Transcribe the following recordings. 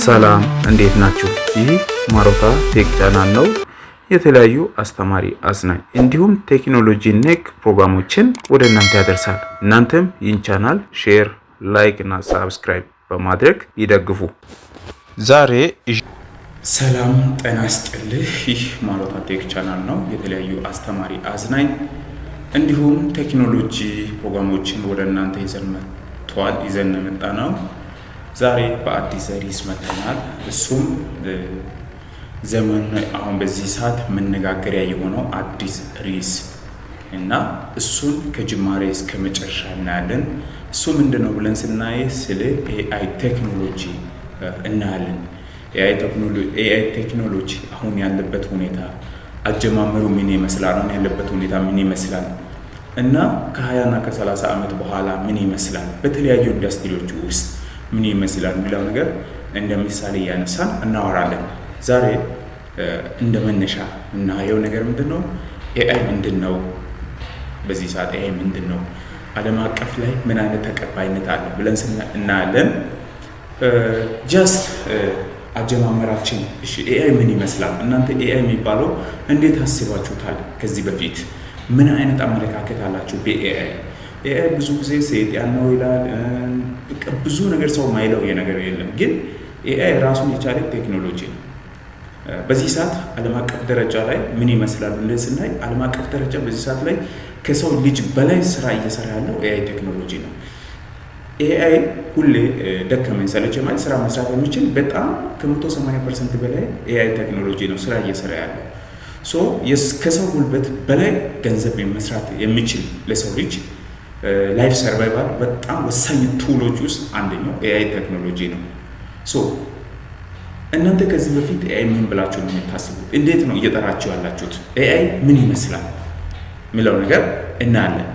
ሰላም፣ እንዴት ናችሁ? ይህ ማሮታ Tech channel ነው። የተለያዩ አስተማሪ፣ አዝናኝ እንዲሁም ቴክኖሎጂ ነክ ፕሮግራሞችን ወደ እናንተ ያደርሳል። እናንተም ይህን channel share፣ like እና subscribe በማድረግ ይደግፉ። ዛሬ ሰላም ጤና ይስጥልህ። ይህ ማሮታ Tech channel ነው። የተለያዩ አስተማሪ፣ አዝናኝ እንዲሁም ቴክኖሎጂ ፕሮግራሞችን ወደ እናንተ ይዘን መጥተዋል ይዘን የመጣ ነው። ዛሬ በአዲስ ርዕስ መጥተናል። እሱም ዘመን አሁን በዚህ ሰዓት መነጋገሪያ የሆነው አዲስ ርዕስ እና እሱን ከጅማሬ እስከ መጨረሻ እናያለን። እሱ ምንድን ነው ብለን ስናይ ስለ AI ቴክኖሎጂ እናያለን። AI ቴክኖሎጂ አሁን ያለበት ሁኔታ፣ አጀማመሩ ምን ይመስላል፣ አሁን ያለበት ሁኔታ ምን ይመስላል እና ከ20 እና ከ30 ዓመት በኋላ ምን ይመስላል፣ በተለያዩ ኢንዱስትሪዎች ውስጥ ምን ይመስላል የሚለው ነገር እንደ ምሳሌ እያነሳን እናወራለን። ዛሬ እንደ መነሻ የምናየው ነገር ምንድን ነው? AI ምንድን ነው? በዚህ ሰዓት AI ምንድን ነው? ዓለም አቀፍ ላይ ምን አይነት ተቀባይነት አለ ብለን እናያለን። Just አጀማመራችን፣ እሺ፣ AI ምን ይመስላል? እናንተ AI የሚባለው እንዴት አስባችሁታል? ከዚህ በፊት ምን አይነት አመለካከት አላችሁ በ AI? AI ብዙ ጊዜ ሰይጣን ነው ይላል። ብዙ ነገር ሰው ማይለው የነገር የለም። ግን AI ራሱን የቻለ ቴክኖሎጂ ነው። በዚህ ሰዓት ዓለም አቀፍ ደረጃ ላይ ምን ይመስላል ብለን ስናይ፣ ዓለም አቀፍ ደረጃ በዚህ ሰዓት ላይ ከሰው ልጅ በላይ ስራ እየሰራ ያለው AI ቴክኖሎጂ ነው። AI ሁሌ ደከመኝ ሰለቸኝ ማለት ስራ መስራት የሚችል፣ በጣም ከ180% በላይ AI ቴክኖሎጂ ነው ስራ እየሰራ ያለው። So ከሰው ጉልበት በላይ ገንዘብ መስራት የሚችል፣ ለሰው ልጅ life survival በጣም ወሳኝ tool ኦች ውስጥ አንደኛው AI ቴክኖሎጂ ነው። So እናንተ ከዚህ በፊት AI ምን ብላችሁ ነው የምታስቡት? እንዴት ነው እየጠራችሁ ያላችሁት? AI ምን ይመስላል የሚለው ነገር እናያለን።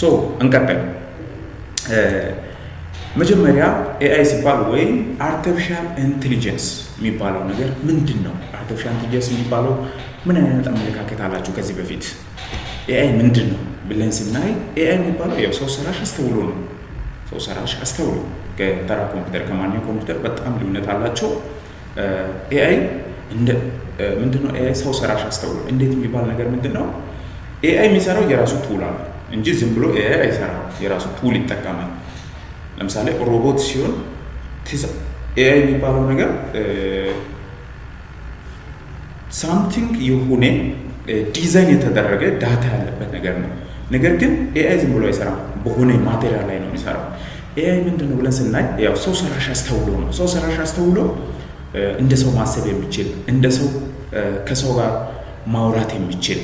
So እንቀጥል። መጀመሪያ AI ሲባል ወይም artificial intelligence የሚባለው ነገር ምንድን ነው? Artificial intelligence የሚባለው ምን አይነት አመለካከት አላችሁ? ከዚህ በፊት AI ምንድን ነው ብለን ስናይ፣ AI የሚባለው ያው ሰው ሰራሽ አስተውሎ ነው። ሰው ሰራሽ አስተውሎ ከተራ ኮምፒውተር፣ ከማንኛውም ኮምፒውተር በጣም ልዩነት አላቸው። AI እንደ ምንድን ነው? AI ሰው ሰራሽ አስተውሎ እንዴት የሚባል ነገር ምንድን ነው? AI የሚሰራው የራሱ tool አለ እንጂ ዝም ብሎ AI አይሰራም። የራሱ tool ይጠቀማል። ለምሳሌ ሮቦት ሲሆን፣ AI የሚባለው ነገር something የሆነ ዲዛይን የተደረገ data ያለበት ነገር ነው። ነገር ግን AI ዝም ብሎ አይሰራም። በሆነ material ላይ ነው የሚሰራው። AI ምንድን ነው ብለን ስናይ ያው ሰው ሰራሽ አስተውሎ ነው። ሰው ሰራሽ አስተውሎ እንደ ሰው ማሰብ የሚችል፣ እንደ ሰው ከሰው ጋር ማውራት የሚችል፣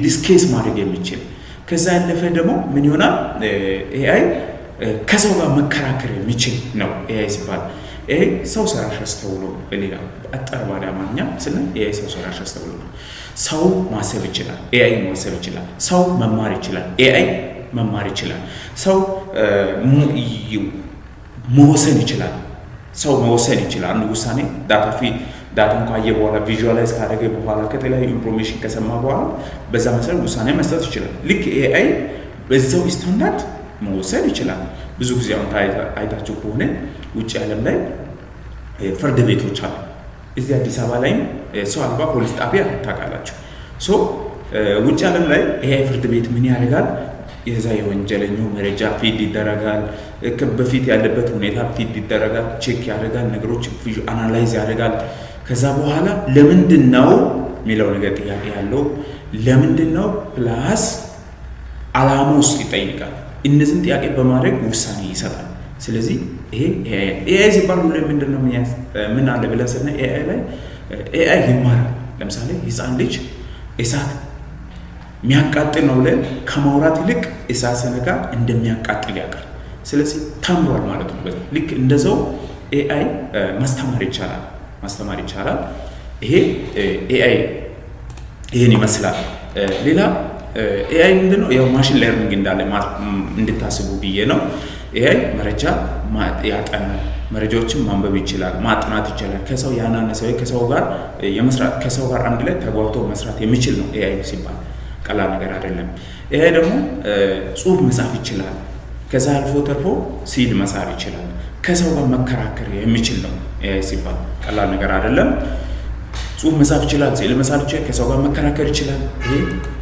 discuss ማድረግ የሚችል፣ ከዛ ያለፈ ደግሞ ምን ይሆናል? AI ከሰው ጋር መከራከር የሚችል ነው። AI ሲባል AI ሰው ሰራሽ አስተውሎ፣ በሌላ አጠር ባለ አማርኛ ስንል AI ሰው ሰራሽ አስተውሎ ነው። ሰው ማሰብ ይችላል። AI ማሰብ ይችላል። ሰው መማር ይችላል። AI መማር ይችላል። ሰው መወሰን ይችላል። ሰው መወሰን ይችላል። አንድ ውሳኔ data feed data ን ካየ በኋላ፣ visualize ካደረገ በኋላ፣ ከተለያዩ information ከሰማ በኋላ በዛ መሰረት ውሳኔ መስጠት ይችላል። ልክ AI በዛው ስታንዳርድ መወሰን ይችላል። ብዙ ጊዜ አሁን አይታችሁ ከሆነ ውጭ ዓለም ላይ ፍርድ ቤቶች አሉ። እዚህ አዲስ አበባ ላይም ሰው አልባ ፖሊስ ጣቢያ ታውቃላችሁ። So ውጭ ዓለም ላይ AI ፍርድ ቤት ምን ያደርጋል? የዛ የወንጀለኛው መረጃ feed ይደረጋል። በፊት ያለበት ሁኔታ feed ይደረጋል፣ check ያደርጋል፣ ነገሮች analyze ያደርጋል። ከዛ በኋላ ለምንድን ነው የሚለው ነገር ጥያቄ ያለው፣ ለምንድን ነው plus አላማውስ ይጠይቃል። እነዚህን ጥያቄ በማድረግ ውሳኔ ይሰጣል። ስለዚህ ይሄ AI ሲባል ሁሌ ምንድን ነው፣ ምን አለ ብለን ስናይ AI ላይ AI ይማራል። ለምሳሌ ህፃን ልጅ እሳት የሚያቃጥል ነው ብለን ከማውራት ይልቅ እሳት ሲነካ እንደሚያቃጥል ያውቃል። ስለዚህ ተምሯል ማለት ነው። ልክ እንደዛው AI ማስተማር ይቻላል፣ ማስተማር ይቻላል። ይሄ AI ይሄን ይመስላል። ሌላ AI ምንድነው? ያው machine learning እንዳለ እንድታስቡ ብዬ ነው። AI መረጃ ያጠናል፣ መረጃዎችን ማንበብ ይችላል፣ ማጥናት ይችላል። ከሰው ያናነሰ ወይ ከሰው ጋር የመስራት፣ ከሰው ጋር አንድ ላይ ተግባብቶ መስራት የሚችል ነው። AI ሲባል ቀላል ነገር አይደለም። AI ደግሞ ጽሁፍ መጻፍ ይችላል። ከዛ አልፎ ተርፎ ስዕል መሳል ይችላል። ከሰው ጋር መከራከር የሚችል ነው። AI ሲባል ቀላል ነገር አይደለም። ጽሁፍ መጻፍ ይችላል፣ ስዕል መሳል ይችላል፣ ከሰው ጋር መከራከር ይችላል።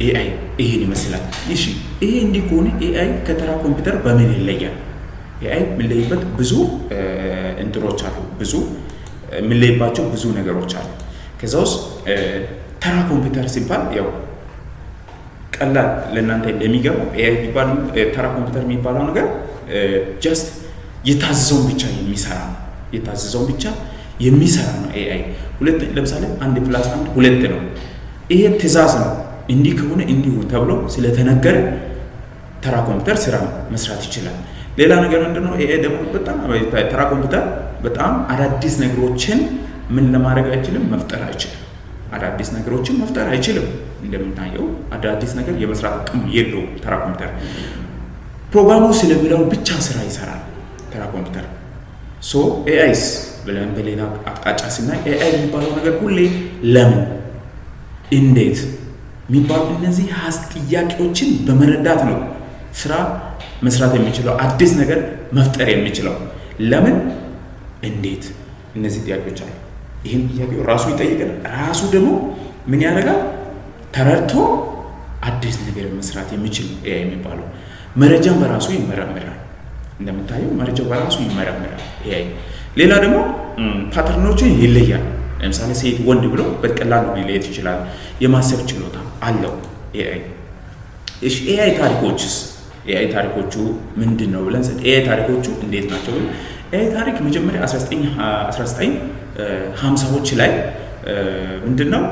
ይሄ AI ይሄን ይመስላል። እሺ፣ ይሄ እንዲህ ከሆነ AI ከተራ ኮምፒውተር በምን ይለያል? AI የሚለይበት ብዙ እንትኖች አሉ፣ ብዙ የሚለይባቸው ብዙ ነገሮች አሉ። ከዛ ውስጥ ተራ ኮምፒውተር ሲባል ያው ቀላል ለእናንተ እንደሚገባው AI የሚባል ተራ ኮምፒውተር የሚባለው ነገር just የታዘዘውን ብቻ የሚሰራ ነው። የታዘዘውን ብቻ የሚሰራ ነው AI። ሁለት ለምሳሌ 1 + 1 2 ነው። ይሄ ትእዛዝ ነው። እንዲህ ከሆነ እንዲሁ ተብሎ ስለተነገረ ተራ ኮምፒውተር ስራ መስራት ይችላል። ሌላ ነገር ምንድነው? AI ደግሞ በጣም ተራ ኮምፒውተር በጣም አዳዲስ ነገሮችን ምን ለማድረግ አይችልም፣ መፍጠር አይችልም። አዳዲስ ነገሮችን መፍጠር አይችልም። እንደምታየው አዳዲስ ነገር የመስራት አቅም የለውም ተራ ኮምፒውተር። ፕሮግራሙ ስለሚለው ብቻ ስራ ይሰራል ተራ ኮምፒውተር። So AI ስ ብለን በሌላ አቅጣጫ ስናይ AI የሚባለው ነገር ሁሌ ለምን፣ እንዴት የሚባሉ እነዚህ ጥያቄዎችን በመረዳት ነው ስራ መስራት የሚችለው፣ አዲስ ነገር መፍጠር የሚችለው። ለምን፣ እንዴት፣ እነዚህ ጥያቄዎች አሉ። ይህን ጥያቄው ራሱ ይጠይቃል። ራሱ ደግሞ ምን ያደርጋል? ተረድቶ አዲስ ነገር መስራት የሚችል ነው AI የሚባለው። መረጃን በራሱ ይመረምራል። እንደምታየው መረጃው በራሱ ይመረምራል AI። ሌላ ደግሞ pattern ኦችን ይለያል። ለምሳሌ ሴት ወንድ ብሎ በቀላሉ መለየት ይችላል። የማሰብ ችሎታ አለው AI። እሺ፣ AI ታሪኮችስ፣ AI ታሪኮቹ ምንድን ነው ብለን፣ AI ታሪኮቹ እንዴት ናቸው ብለን፣ AI ታሪክ መጀመሪያ 1950ዎች ላይ ምንድን ነው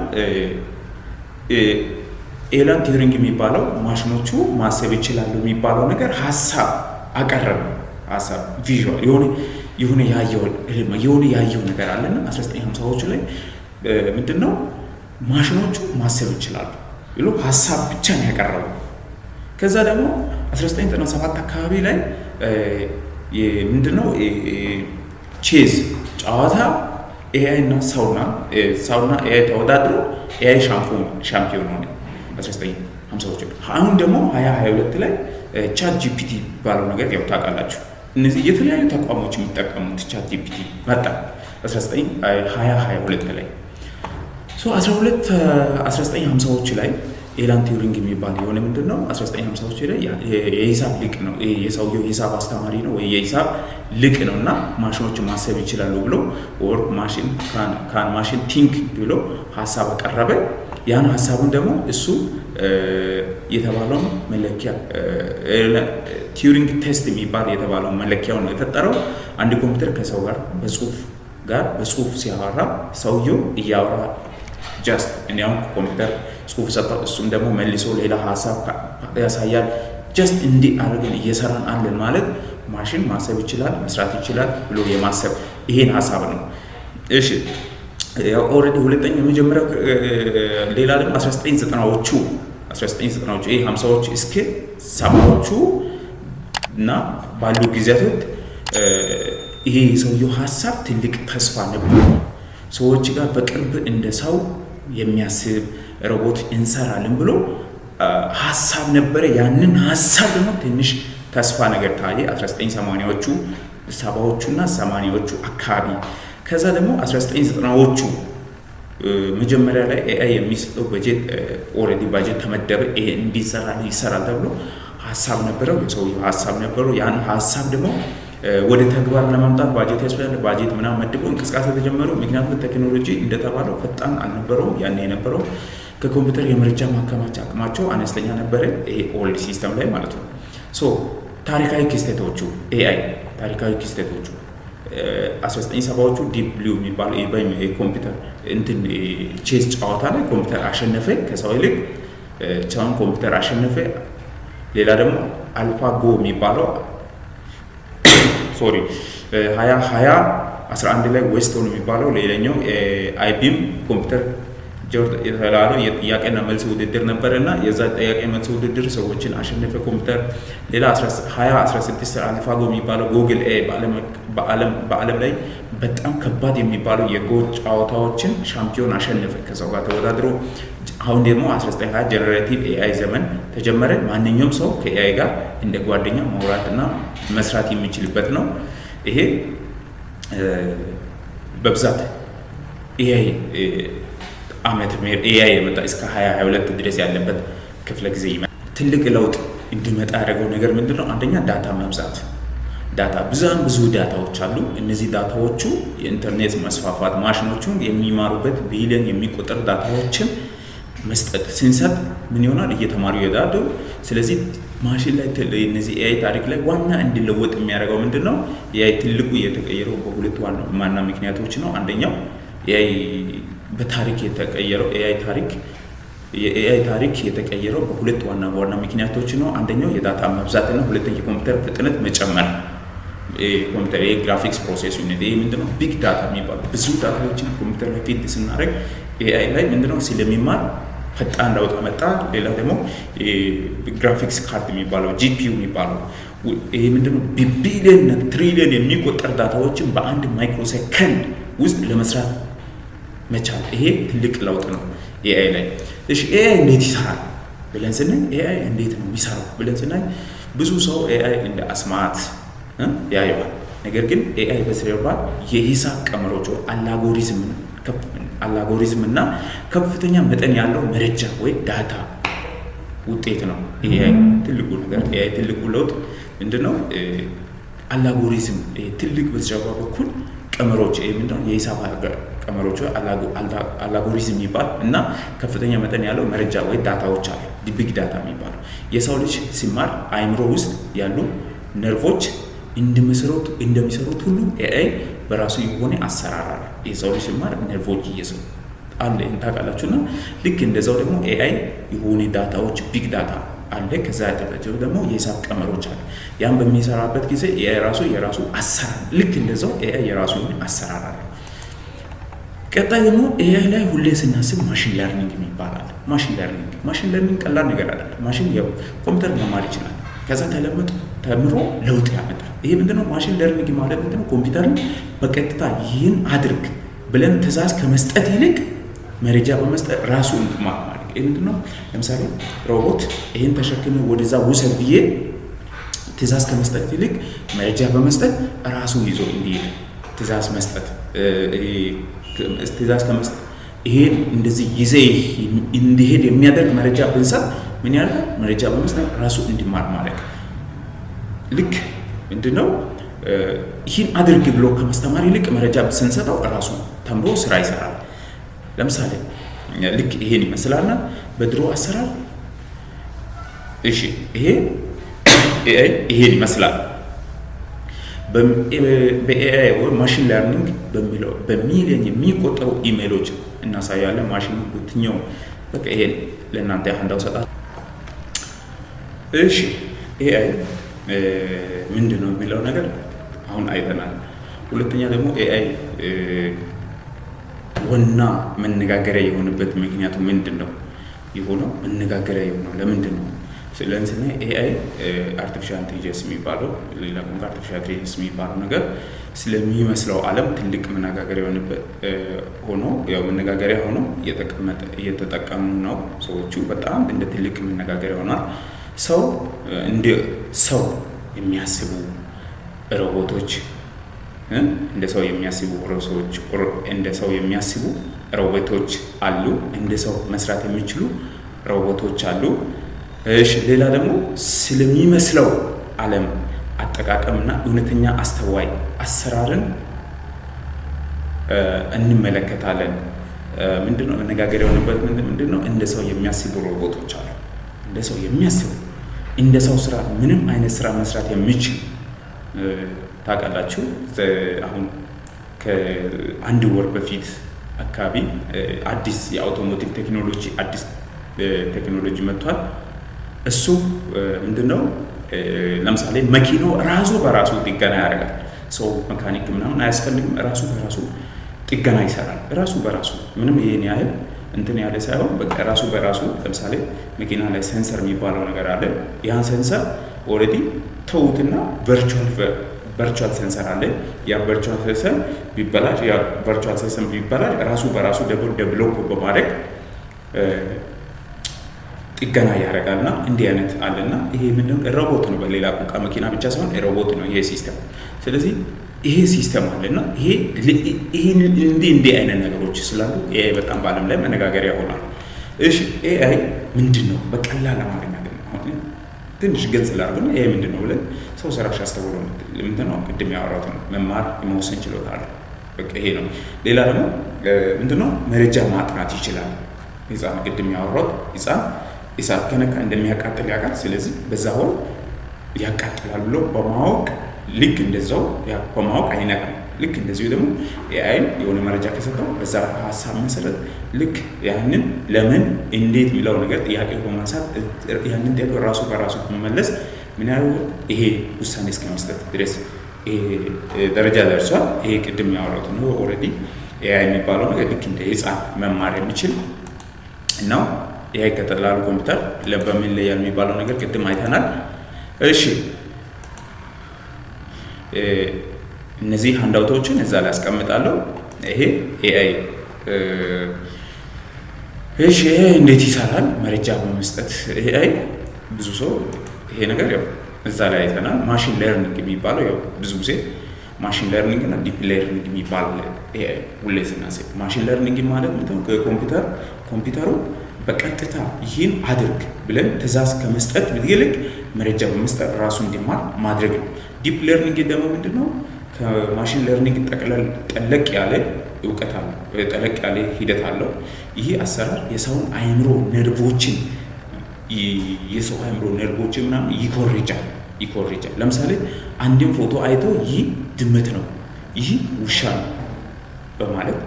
Alan Turing የሚባለው ማሽኖቹ ማሰብ ይችላሉ የሚባለው ነገር ሀሳብ አቀረበ። ሀሳብ visual የሆነ ያየው የሆነ ያየው ነገር አለና 1950ዎቹ ላይ ምንድን ነው ማሽኖቹ ማሰብ ይችላሉ ብሎ ሀሳብ ብቻ ነው ያቀረበው። ከዛ ደግሞ 1997 አካባቢ ላይ ምንድነው ቼዝ ጨዋታ AI እና ሰውና AI ተወዳድሮ AI ሻምፒዮን ሆነ 1950ዎቹ። አሁን ደግሞ 2022 ላይ ChatGPT ባለው ነገር ያው ታውቃላችሁ። እነዚህ የተለያዩ ተቋሞች የሚጠቀሙት ChatGPT መጣ 2022 ላይ። So 12 1950ዎቹ ላይ Alan Turing የሚባል የሆነ ምንድን ነው 1950ዎቹ ላይ የሂሳብ ሊቅ ነው። የሰውየው ሂሳብ አስተማሪ ነው ወይ የሂሳብ ሊቅ ነው እና ማሽኖች ማሰብ ይችላሉ ብሎ or machine can machine think ብሎ ሀሳብ አቀረበ። ያን ሀሳቡን ደግሞ እሱ የተባለውን መለኪያ Turing test የሚባል የተባለው መለኪያው ነው የፈጠረው። አንድ ኮምፒውተር ከሰው ጋር በጽሁፍ ሲያወራ ሰውየው እያወራ just እኔ አሁን ኮምፒውተር ጽሁፍ ሰጠው፣ እሱም ደግሞ መልሶ ሌላ ሀሳብ ያሳያል። Just እንዲህ አድርገን እየሰራን አለን ማለት ማሽን ማሰብ ይችላል፣ መስራት ይችላል ብሎ የማሰብ ይሄን ሀሳብ ነው። እሺ፣ ያው already ሁለተኛ የመጀመሪያው ሌላ ደግሞ 1990ዎቹ 1990ዎቹ ይሄ 50ዎች እስከ 70ዎቹ እና ባሉ ጊዜያቶች ይሄ የሰውየው ሀሳብ ትልቅ ተስፋ ነበር። ሰዎች ጋር በቅርብ እንደ ሰው የሚያስብ ሮቦት እንሰራለን ብሎ ሀሳብ ነበረ። ያንን ሀሳብ ደግሞ ትንሽ ተስፋ ነገር ታየ 1980ዎቹ፣ 70ዎቹ እና 80ዎቹ አካባቢ። ከዛ ደግሞ 1990ዎቹ መጀመሪያ ላይ AI የሚሰጠው በጀት already ባጀት ተመደበ። ይሄ እንዲሰራ ይሰራል ተብሎ ሀሳብ ነበረው፣ የሰውየው ሀሳብ ነበረው። ያን ሀሳብ ደግሞ ወደ ተግባር ለማምጣት ባጀት ያስፈልጋል። ባጀት ምናምን መድቦ እንቅስቃሴ ተጀመሩ። ምክንያቱም ቴክኖሎጂ እንደተባለው ፈጣን አልነበረውም። ያን የነበረው ከኮምፒውተር የመረጃ ማከማቻ አቅማቸው አነስተኛ ነበረ። ይሄ old system ላይ ማለት ነው። So ታሪካዊ ክስተቶቹ፣ AI ታሪካዊ ክስተቶቹ 1970ዎቹ Deep Blue የሚባለው የኮምፒውተር እንትን ቼዝ ጨዋታ ላይ ኮምፒውተር አሸነፈ። ከሰው ይልቅ ቻውን ኮምፒውተር አሸነፈ። ሌላ ደግሞ AlphaGo የሚባለው፣ sorry፣ 20 20 11 ላይ Watson የሚባለው ሌላኛው IBM ኮምፒውተር የተባለው የጥያቄና መልስ ውድድር ነበር እና የዛ ጥያቄ መልስ ውድድር ሰዎችን አሸነፈ ኮምፒውተር። ሌላ 2016 AlphaGo የሚባለው ጉግል AI በዓለም ላይ በጣም ከባድ የሚባለው የጎ ጨዋታዎችን ሻምፒዮን አሸነፈ ከሰው ጋር ተወዳድሮ። አሁን ደግሞ 1920 generative AI ዘመን ተጀመረ። ማንኛውም ሰው ከ AI ጋር እንደ ጓደኛ ማውራትና መስራት የሚችልበት ነው። ይሄ በብዛት AI አመት AI የመጣ እስከ 2022 ድረስ ያለበት ክፍለ ጊዜ ትልቅ ለውጥ እንዲመጣ ያደረገው ነገር ምንድን ነው? አንደኛ data መብዛት። Data በጣም ብዙ data ዎች አሉ። እነዚህ data ዎቹ የኢንተርኔት መስፋፋት ማሽኖቹን የሚማሩበት ቢሊዮን የሚቆጠር data ዎችን መስጠት ስንሰጥ ምን ይሆናል? እየተማሩ ይሄዳሉ። ስለዚህ ማሽን ላይ እነዚህ AI ታሪክ ላይ ዋና እንዲለወጥ የሚያደርገው ምንድን ነው? AI ትልቁ የተቀየረው በሁለት ዋና ምክንያቶች ነው። አንደኛው AI በታሪክ የተቀየረው AI ታሪክ የ AI ታሪክ የተቀየረው በሁለት ዋና ዋና ምክንያቶች ነው። አንደኛው የ data መብዛት እና ሁለተኛ የኮምፒውተር ፍጥነት መጨመር። ኮምፒውተር ይሄ graphics process unit ይሄ ምንድነው? Big data የሚባለው ብዙ data ዎችን ኮምፒውተር ላይ feed ስናደርግ AI ላይ ምንድነው ስለሚማር ፈጣን ለውጥ አመጣ። ሌላ ደግሞ graphics card የሚባለው GPU የሚባለው ይሄ ምንድነው? ቢሊየን ትሪሊየን የሚቆጠር data ዎችን በአንድ ማይክሮ ሰከንድ ውስጥ ለመስራት መቻል፣ ይሄ ትልቅ ለውጥ ነው AI ላይ። እሺ፣ AI እንዴት ይሰራል ብለን ስናይ፣ AI እንዴት ነው የሚሰራው ብለን ስናይ፣ ብዙ ሰው AI እንደ አስማት ያየዋል። ነገር ግን AI በስተጀርባ የሂሳብ ቀመሮች አላጎሪዝም እና ከፍተኛ መጠን ያለው መረጃ ወይ data ውጤት ነው። AI ትልቁ ነገር፣ AI ትልቁ ለውጥ ምንድነው? አላጎሪዝም ትልቅ በስተጀርባ በኩል ቀመሮች፣ ምንድነው የሂሳብ ቀመሮች አላጎሪዝም የሚባል እና ከፍተኛ መጠን ያለው መረጃ ወይ data ዎች አሉ። Big data የሚባለው የሰው ልጅ ሲማር አይምሮ ውስጥ ያሉ ነርቮች እንደሚሰሩት ሁሉ AI በራሱ የሆነ አሰራር አለ። የሰው ልጅ ሲማር ነርቮች እየሰሩ አለ ታውቃላችሁ። እና ልክ እንደዛው ደግሞ AI የሆነ data ዎች big data አለ። ከዛ የተፈጀው ደግሞ የሂሳብ ቀመሮች አሉ። ያን በሚሰራበት ጊዜ AI ራሱ የራሱ አሰራር፣ ልክ እንደዛው AI የራሱ የሆነ አሰራር አለ። ቀጣይ ደግሞ AI ላይ ሁሌ ስናስብ machine learning የሚባል አለ። Machine learning ቀላል ነገር አይደለም። ማሽን ያው ኮምፒውተር መማር ይችላል። ከዛ ተለምጦ ተምሮ ለውጥ ያመጣል። ይሄ ምንድነው? Machine learning ማለት ምንድነው? ኮምፒውተርን በቀጥታ ይህን አድርግ ብለን ትዕዛዝ ከመስጠት ይልቅ መረጃ በመስጠት ራሱ እንዲማር ማድረግ። ይህ ምንድነው? ለምሳሌ ሮቦት ይህን ተሸክመ ወደዛ ውሰድ ብዬ ትዕዛዝ ከመስጠት ይልቅ መረጃ በመስጠት ራሱ ይዞ እንዲሄድ ትዕዛዝ መስጠት፣ ትዕዛዝ ከመስጠት ይሄን እንደዚህ ይዜ እንዲሄድ የሚያደርግ መረጃ ብንሰጥ ምን ያደርጋል? መረጃ በመስጠት ራሱ እንዲማር ማድረግ። ልክ ምንድነው ይህን አድርግ ብሎ ከማስተማር ይልቅ መረጃ ስንሰጠው ራሱ ተምሮ ስራ ይሰራል። ለምሳሌ ልክ ይሄን ይመስላልና በድሮ አሰራር፣ እሺ፣ ይሄ AI ይሄን ይመስላል። በ AI ወይ machine learning በሚለው በሚሊዮን የሚቆጠሩ ኢሜሎች እናሳያለን። ማሽኑ የትኛው በቃ ይሄን ለእናንተ handout ሰጣ። እሺ፣ AI ምንድን ነው የሚለው ነገር አሁን አይተናል። ሁለተኛ ደግሞ AI ዋና መነጋገሪያ የሆነበት ምክንያቱ ምንድን ነው? የሆነው መነጋገሪያ የሆነው ለምንድን ነው? ስለዚህ AI artificial intelligence የሚባለው፣ ሌላ ቋንቋ artificial intelligence የሚባለው ነገር ስለሚመስለው ዓለም ትልቅ መነጋገሪያ የሆነበት ሆኖ ያው መነጋገሪያ ሆኖ እየተጠቀሙ ነው ሰዎቹ። በጣም እንደ ትልቅ መነጋገሪያ ሆኗል። ሰው እንደ ሰው የሚያስቡ ሮቦቶች፣ እንደ ሰው የሚያስቡ ሰዎች፣ እንደ ሰው የሚያስቡ ሮቦቶች አሉ። እንደ ሰው መስራት የሚችሉ ሮቦቶች አሉ። እሺ፣ ሌላ ደግሞ ስለሚመስለው ዓለም አጠቃቀምና እውነተኛ አስተዋይ አሰራርን እንመለከታለን። ምንድነው መነጋገሪያ የሆነበት ምንድነው? እንደ ሰው የሚያስቡ ሮቦቶች አሉ። እንደ ሰው የሚያስቡ፣ እንደ ሰው ስራ ምንም አይነት ስራ መስራት የሚችል። ታውቃላችሁ፣ አሁን ከአንድ ወር በፊት አካባቢ አዲስ የ automotive ቴክኖሎጂ፣ አዲስ ቴክኖሎጂ መጥቷል። እሱ ምንድነው? ለምሳሌ መኪናው ራሱ በራሱ ጥገና ያደርጋል። ሰው መካኒክ ምናምን አያስፈልግም። ራሱ በራሱ ጥገና ይሰራል። ራሱ በራሱ ምንም ይሄን ያህል እንትን ያለ ሳይሆን በቃ ራሱ በራሱ ለምሳሌ መኪና ላይ sensor የሚባለው ነገር አለ። ያን sensor already ተውትና virtual sensor አለ። ያ virtual sensor ቢበላሽ ያ virtual sensor ቢበላሽ ራሱ በራሱ ደግሞ develop በማድረግ ጥገና ያደርጋል እና እንዲህ አይነት አለና ይሄ ምንድነው? ሮቦት ነው። በሌላ ቋንቋ መኪና ብቻ ሳይሆን ሮቦት ነው ይሄ system። ስለዚህ ይሄ system አለና ይሄ እንዲህ እንዲህ አይነት ነገሮች ስላሉ AI በጣም በዓለም ላይ መነጋገሪያ ሆኗል። እሺ፣ AI ምንድን ነው? በቀላል አማርኛ ግን አሁን ትንሽ ግልጽ ላድርግና AI ምንድን ነው ብለን ሰው ሰራሽ አስተውሎ ምንድን ነው? ቅድም ያወራሁት ነው። መማር የመወሰን ችሎታ አለ። በቃ ይሄ ነው። ሌላ ደግሞ ምንድን ነው? መረጃ ማጥናት ይችላል። ህፃን ቅድም ያወራሁት ህፃን እሳት ከነካ እንደሚያቃጥል ያውቃል። ስለዚህ በዛ ሆን ያቃጥላል ብሎ በማወቅ ልክ እንደዛው በማወቅ አይነካም። ልክ እንደዚሁ ደግሞ AI ም የሆነ መረጃ ከሰጠው በዛ ሀሳብ መሰረት ልክ ያንን ለምን እንዴት የሚለው ነገር ጥያቄ በማንሳት ያንን ጥያቄ ራሱ በራሱ በመመለስ ምን ያህል ይሄ ውሳኔ እስከ መስጠት ድረስ ደረጃ ደርሷል። ይሄ ቅድም ያወራሁት ነው። Already AI የሚባለው ነገር ልክ እንደ ህፃን መማር የሚችል ነው። AI ከቀላሉ ኮምፒውተር በምን ይለያል የሚባለው ነገር ቅድም አይተናል። እሺ፣ እነዚህ handout ኦችን እዛ ላይ አስቀምጣለሁ። ይሄ AI እሺ፣ ይሄ እንዴት ይሰራል? መረጃ በመስጠት AI ብዙ ሰው ይሄ ነገር ያው እዛ ላይ አይተናል። Machine learning የሚባለው ያው ብዙ ጊዜ machine learning እና deep learning የሚባል AI ሁሌ ስናስብ machine learning ማለት ምንድነው? ኮምፒውተሩ በቀጥታ ይህን አድርግ ብለን ትዕዛዝ ከመስጠት ይልቅ መረጃ በመስጠት ራሱ እንዲማር ማድረግ ነው። Deep learning ደግሞ ምንድነው? ከ machine learning ጠቅለል ጠለቅ ያለ እውቀት አለው፣ ጠለቅ ያለ ሂደት አለው። ይህ አሰራር የሰው አእምሮ ነርቮችን ምናምን ይኮርጃል ይኮርጃል። ለምሳሌ አንድን ፎቶ አይቶ ይህ ድመት ነው፣ ይህ ውሻ ነው በማለት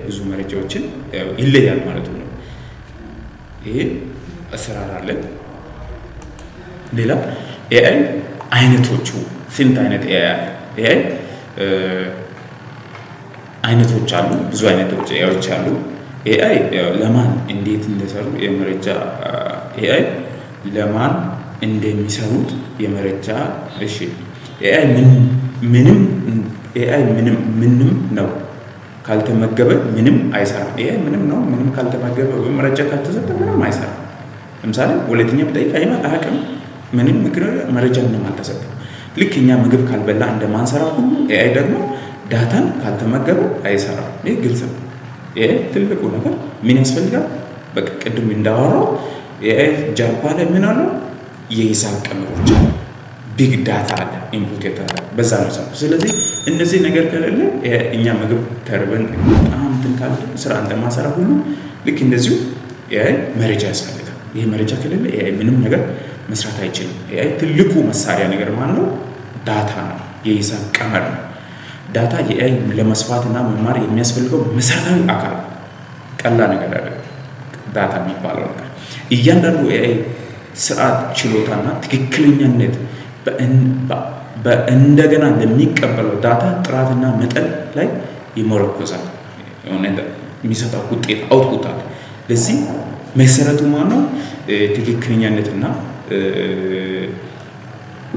ብዙ መረጃዎችን ይለያል ማለት ነው። ይሄ አሰራር አለ። ሌላ AI አይነቶቹ ስንት አይነት AI አለ? AI አይነቶች አሉ። ብዙ አይነቶች AI ዎች አሉ። AI ለማን እንዴት እንደሰሩ የመረጃ AI ለማን እንደሚሰሩት የመረጃ እሺ፣ AI ምንም AI ምንም ምንም ነው ካልተመገበ ምንም አይሰራም። AI ምንም ነው፣ ምንም ካልተመገበ ወይም መረጃ ካልተሰጠ ምንም አይሰራም። ለምሳሌ ሁለተኛ ብጠይቅ አያውቅም። ምንም መረጃ ምንም አልተሰጠም። ልክ እኛ ምግብ ካልበላ እንደማንሰራ ሁሉ AI ደግሞ data ን ካልተመገበ አይሰራም። ይህ ግልጽ ነው። AI ትልቁ ነገር ምን ያስፈልጋል? በቃ ቅድም እንዳወራው AI ጀርባ ላይ ምን አለው? የሂሳብ ቀመሮች አሉ። Big data አለ፣ input የተባለ በዛ ነው ሰው። ስለዚህ እነዚህ ነገር ከሌለ እኛ ምግብ ተርበን በጣም እንትን ካለ ስራ እንደማሰራ ሁሉ ልክ እንደዚሁ AI መረጃ ያስፈልጋል። ይሄ መረጃ ከሌለ AI ምንም ነገር መስራት አይችልም። AI ትልቁ መሳሪያ ነገር ማለት ነው data ነው፣ የሂሳብ ቀመር ነው። Data የ AI ለመስፋትና መማር የሚያስፈልገው መሰረታዊ አካል ነው። ቀላል ነገር አይደለም። Data የሚባለው ነገር እያንዳንዱ AI ስርዓት ችሎታና ትክክለኛነት በእንደገና ለሚቀበለው data ጥራትና መጠን ላይ ይመረኮዛል። የሆነ የሚሰጠው ውጤት output አለ። ለዚህ መሰረቱ ማነው? ትክክለኛነትና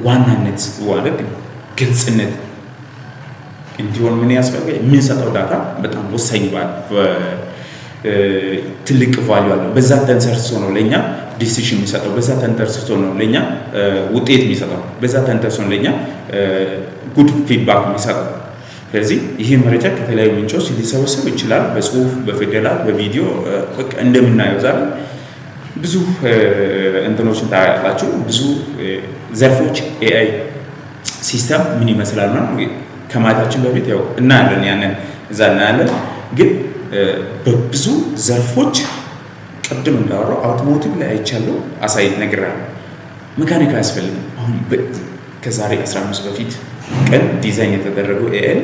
ዋናነት ማለት ግልጽነት እንዲሆን ምን ያስፈልጋል? የምንሰጠው data በጣም ወሳኝ ትልቅ value አለው። በዛ ተንተርሶ ነው ለእኛ decision የሚሰጠው፣ በዛ ተንተርሶ ነው ለእኛ ውጤት የሚሰጠው፣ በዛ ተንተርሶ ነው ለእኛ good feedback የሚሰጠው። ስለዚህ ይህ መረጃ ከተለያዩ ምንጮች ሊሰበሰብ ይችላል። በጽሁፍ፣ በፊደላት፣ በቪዲዮ በቃ እንደምናየው ዛሬ ብዙ እንትኖችን ታያላችሁ። ብዙ ዘርፎች AI system ምን ይመስላል ነው ከማየታችን በፊት ያው እናያለን፣ ያንን እዛ እናያለን። ግን በብዙ ዘርፎች ቅድም እንዳወራው automotive ላይ አይቻለሁ፣ አሳይ ነግራለሁ። መካኒክ አያስፈልግም። አሁን ከዛሬ 15 በፊት ቀን ዲዛይን የተደረገው AI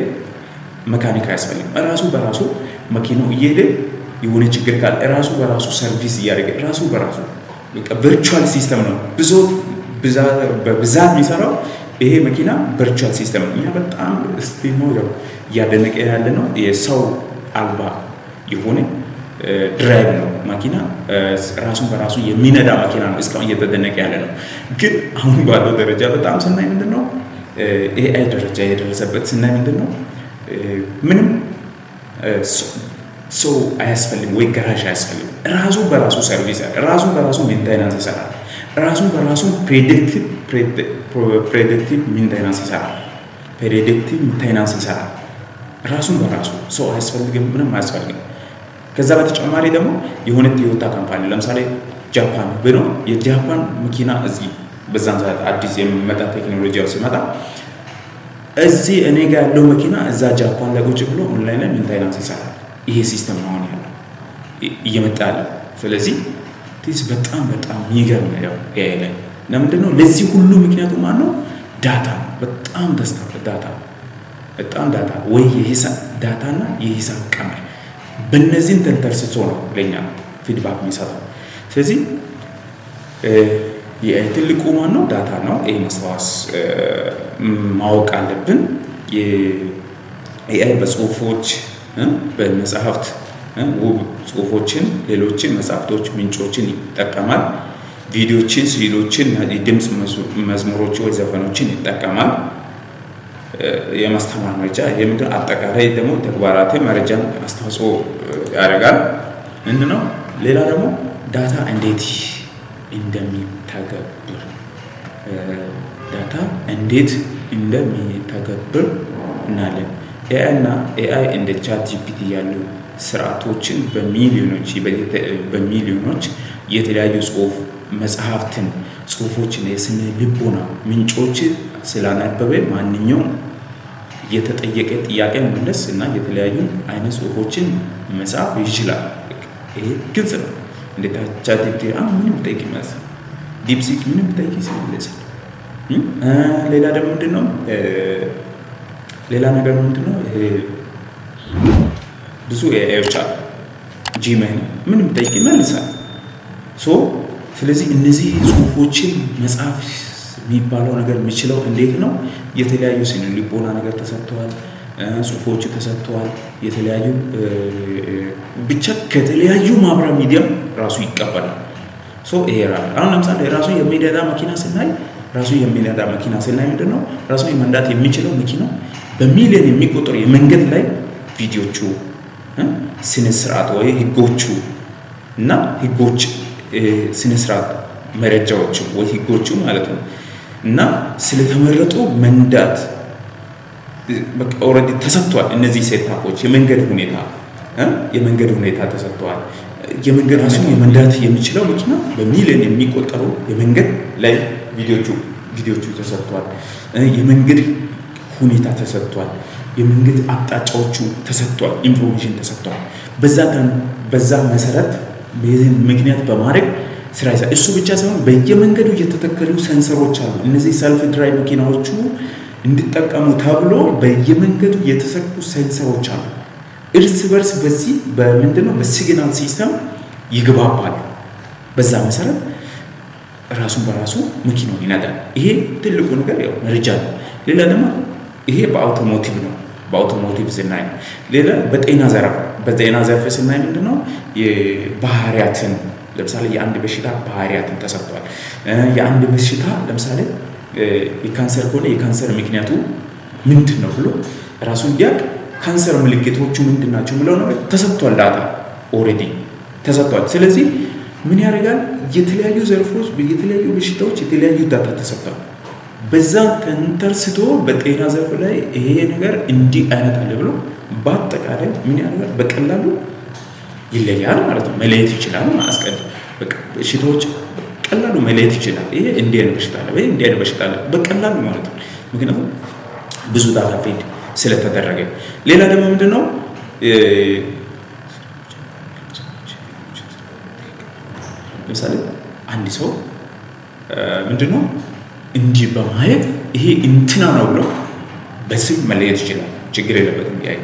መካኒክ አያስፈልግም። ራሱ በራሱ መኪናው እየሄደ የሆነ ችግር ካለ ራሱ በራሱ service እያደረገ ራሱ በራሱ በቃ virtual system ነው ብዙ በብዛት የሚሰራው ይሄ መኪና virtual system ነው። እኛ በጣም still ነው ያው እያደነቀ ያለ ነው የሰው አልባ የሆነ drive ነው መኪና፣ ራሱን በራሱ የሚነዳ መኪና ነው። እስካሁን እየተደነቀ ያለ ነው። ግን አሁን ባለው ደረጃ በጣም ስናይ ምንድን ነው AI ደረጃ የደረሰበት ስናይ ምንድን ነው፣ ምንም ሰው አያስፈልግም ወይ ገራዥ አያስፈልግም። ራሱ በራሱ service፣ ራሱ በራሱ maintenance ይሰራል። ራሱ በራሱ predictive maintenance ይሰራል። Predictive maintenance ይሰራል። ራሱን በራሱ ሰው አያስፈልግም፣ ምንም አያስፈልግም። ከዛ በተጨማሪ ደግሞ የሆነ ቶዮታ company ለምሳሌ ጃፓን ብሎ የጃፓን መኪና እዚህ በዛን ሰዓት አዲስ የሚመጣ ቴክኖሎጂ ሲመጣ እዚህ እኔ ጋር ያለው መኪና እዛ ጃፓን ላይ ቁጭ ብሎ ኦንላይን ላይ maintenance ይሰራል። ይሄ system ነው አሁን ያለው እየመጣ ያለው። ስለዚህ this በጣም በጣም የሚገርም ያው AI ላይ ለምንድን ነው ለዚህ ሁሉ ምክንያቱ ማን ነው? Data፣ በጣም ደስታ data፣ በጣም data ወይ የሂሳብ data እና የሂሳብ ቀመር በእነዚህን ተንተርስቶ ነው ለኛ feedback የሚሰጠው። ስለዚህ ትልቁ ማን ነው? Data ነው። ይሄ ማስታወስ ማወቅ አለብን። AI በጽሁፎች፣ በመጽሐፍት፣ ውብ ጽሁፎችን፣ ሌሎችን መጽሐፍቶች ምንጮችን ይጠቀማል። ቪዲዮችን፣ ስዕሎችን፣ የድምፅ መዝሙሮች ወይ ዘፈኖችን ይጠቀማል። የማስተማር መረጃ ይሄ ምንድነው? አጠቃላይ ደግሞ ተግባራትን መረጃን አስተዋጽኦ ያደርጋል። ምንድነው? ሌላ ደግሞ data እንዴት እንደሚተገብር እናያለን። AI እና AI እንደ ChatGPT ያሉ ስርዓቶችን በሚሊዮኖች የተለያዩ ጽሁፍ፣ መጽሐፍትን፣ ጽሁፎችን፣ የስነ ልቦና ምንጮች ስላነበበ ማንኛውም የተጠየቀ ጥያቄ መመለስ እና የተለያዩ አይነት ጽሁፎችን መጻፍ ይችላል። ይሄ ግልጽ ነው። እንደ ChatGPT ምንም ጠይቅ ይመልሳል። DeepSeek ምንም ጠይቅ ይመልሳል። ሌላ ደግሞ ምንድን ነው? ሌላ ነገር ምንድን ነው? ብዙ AI ዎች አሉ። Gemini ምንም ጠይቅ ይመልሳል። So ስለዚህ እነዚህ ጽሁፎችን መጻፍ የሚባለው ነገር የሚችለው እንዴት ነው? የተለያዩ ስነ ልቦና ነገር ተሰጥተዋል፣ ጽሁፎች ተሰጥተዋል። የተለያዩ ብቻ ከተለያዩ ማህበራዊ ሚዲያም ራሱ ይቀበላል። So ይሄ አሁን ለምሳሌ ራሱ የሚነዳ መኪና ስናይ ምንድን ነው ራሱ መንዳት የሚችለው መኪናው በሚሊዮን የሚቆጠሩ የመንገድ ላይ ቪዲዮቹ፣ ስነ ስርዓት ወይ ህጎቹ እና ህጎች ስነ ስርዓት መረጃዎቹ ወይ ህጎቹ ማለት ነው እና ስለተመረጡ መንዳት በቃ already ተሰጥቷል። እነዚህ setup ኦች የመንገድ ሁኔታ ተሰጥቷል። የመንገድ ራሱ የመንዳት የሚችለው መኪና በሚሊዮን የሚቆጠሩ የመንገድ ላይ ቪዲዮቹ ተሰጥቷል። የመንገድ ሁኔታ ተሰጥቷል። የመንገድ አቅጣጫዎቹ ተሰጥቷል። Information ተሰጥቷል። በዛ መሰረት ምክንያት በማድረግ ስራ ይሰራል። እሱ ብቻ ሳይሆን በየመንገዱ የተተከሉ sensor ኦች አሉ። እነዚህ self drive መኪናዎቹ እንዲጠቀሙ ተብሎ በየመንገዱ የተሰኩ sensor ኦች አሉ። እርስ በርስ በዚህ በምንድነው በ signal system ይግባባሉ። በዛ መሰረት ራሱን በራሱ መኪናውን ይነዳል። ይሄ ትልቁ ነገር ያው መረጃ ነው። ሌላ ደግሞ ይሄ በ automotive ነው። በ automotive ስናይ ነው። ሌላ በጤና ዘርፍ ስናይ ምንድነው የባህሪያትን ለምሳሌ የአንድ በሽታ ባህሪያትን ተሰጥቷል። የአንድ በሽታ ለምሳሌ የካንሰር ከሆነ የካንሰር ምክንያቱ ምንድን ነው ብሎ ራሱ እንዲያውቅ ካንሰር ምልክቶቹ ምንድን ናቸው ብለው ነገር ተሰጥቷል። Data already ተሰጥቷል። ስለዚህ ምን ያደርጋል? የተለያዩ ዘርፎች የተለያዩ በሽታዎች የተለያዩ data ተሰጥቷል። በዛ ተንተርስቶ በጤና ዘርፍ ላይ ይሄ ነገር እንዲህ አይነት አለ ብሎ በአጠቃላይ ምን ያደርጋል? በቀላሉ ይለያል ማለት ነው። መለየት ይችላል። አስቀድሞ በሽታዎች በቀላሉ መለየት ይችላል። ይሄ እንዲህ አይነት በሽታ አለ ወይ እንዲህ አይነት በሽታ አለ በቀላሉ ማለት ነው። ምክንያቱም ብዙ data feed ስለተደረገ። ሌላ ደግሞ ምንድን ነው? ለምሳሌ አንድ ሰው ምንድን ነው እንዲህ በማየት ይሄ እንትና ነው ብሎ በስም መለየት ይችላል። ችግር የለበትም። ያይ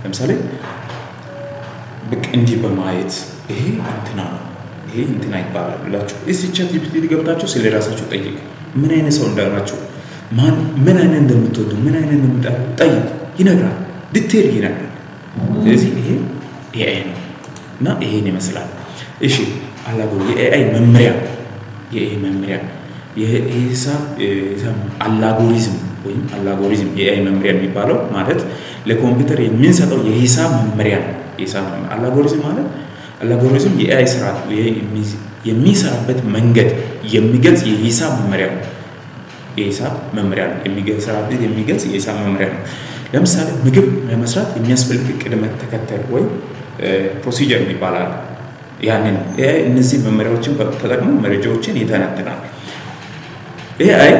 ለምሳሌ በቃ እንዲህ በማየት ይሄ እንትና ነው፣ ይሄ እንትና ይባላል ብላችሁ እስቲ ChatGPT ገብታችሁ ስለ ራሳችሁ ጠይቁ። ምን አይነት ሰው እንዳላችሁ፣ ማን ምን አይነት እንደምትወዱ፣ ምን አይነት እንደምትጠሉ ጠይቁ። ይነግራል፣ detail ይነግራል። ስለዚህ ይሄ AI ነው። እና ይሄን ይመስላል። እሺ አላጎ የ AI መምሪያ፣ የ AI መምሪያ የሂሳብ አላጎሪዝም ወይም አላጎሪዝም የ AI መምሪያ የሚባለው ማለት ለኮምፒውተር የምንሰጠው የሂሳብ መመሪያ ነው። የሂሳብ አላጎሪዝም ማለት አላጎሪዝም የ AI ስርዓት የሚሰራበት መንገድ የሚገልጽ የሂሳብ መመሪያ ነው። የሂሳብ መመሪያ ነው። የሚሰራበት የሚገልጽ የሂሳብ መመሪያ ነው። ለምሳሌ ምግብ ለመስራት የሚያስፈልግ ቅደም ተከተል ወይ procedure የሚባል አለ። ያንን AI እነዚህ መመሪያዎችን ተጠቅሞ መረጃዎችን ይተነትናል። AI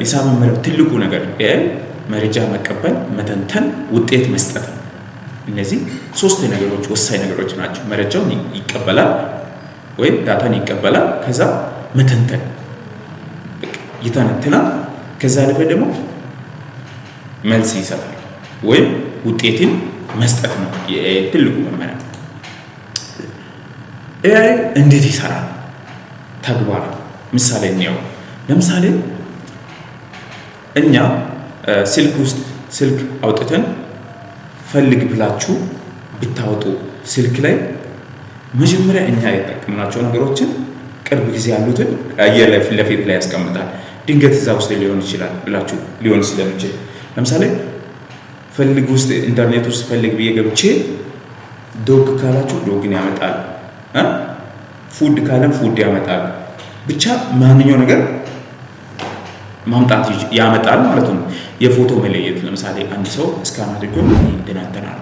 ሂሳብ መመሪያው ትልቁ ነገር AI መረጃ መቀበል፣ መተንተን፣ ውጤት መስጠት ነው። እነዚህ ሶስት ነገሮች ወሳኝ ነገሮች ናቸው። መረጃውን ይቀበላል ወይም data ን ይቀበላል፣ ከዛ መተንተን ይተነትናል፣ ከዛ አልፈ ደግሞ መልስ ይሰጣል ወይም ውጤትን መስጠት ነው የ AI ትልቁ መመሪያ። AI እንዴት ይሰራል? ተግባር ምሳሌ እንየው። ለምሳሌ እኛ ስልክ ውስጥ ስልክ አውጥተን ፈልግ ብላችሁ ብታወጡ ስልክ ላይ መጀመሪያ እኛ የተጠቀምናቸው ነገሮችን ቅርብ ጊዜ ያሉትን አየር ላይ ፊት ለፊት ላይ ያስቀምጣል። ድንገት እዛ ውስጥ ሊሆን ይችላል ብላችሁ ሊሆን ስለሚችል ለምሳሌ ፈልግ ውስጥ ኢንተርኔት ውስጥ ፈልግ ብዬ ገብቼ dog ካላችሁ dog ን ያመጣል፣ food ካለም food ያመጣል። ብቻ ማንኛው ነገር ማምጣት ያመጣል ማለት ነው። የፎቶ መለየት ለምሳሌ አንድ ሰው scan አድርጎ ይደናተናል።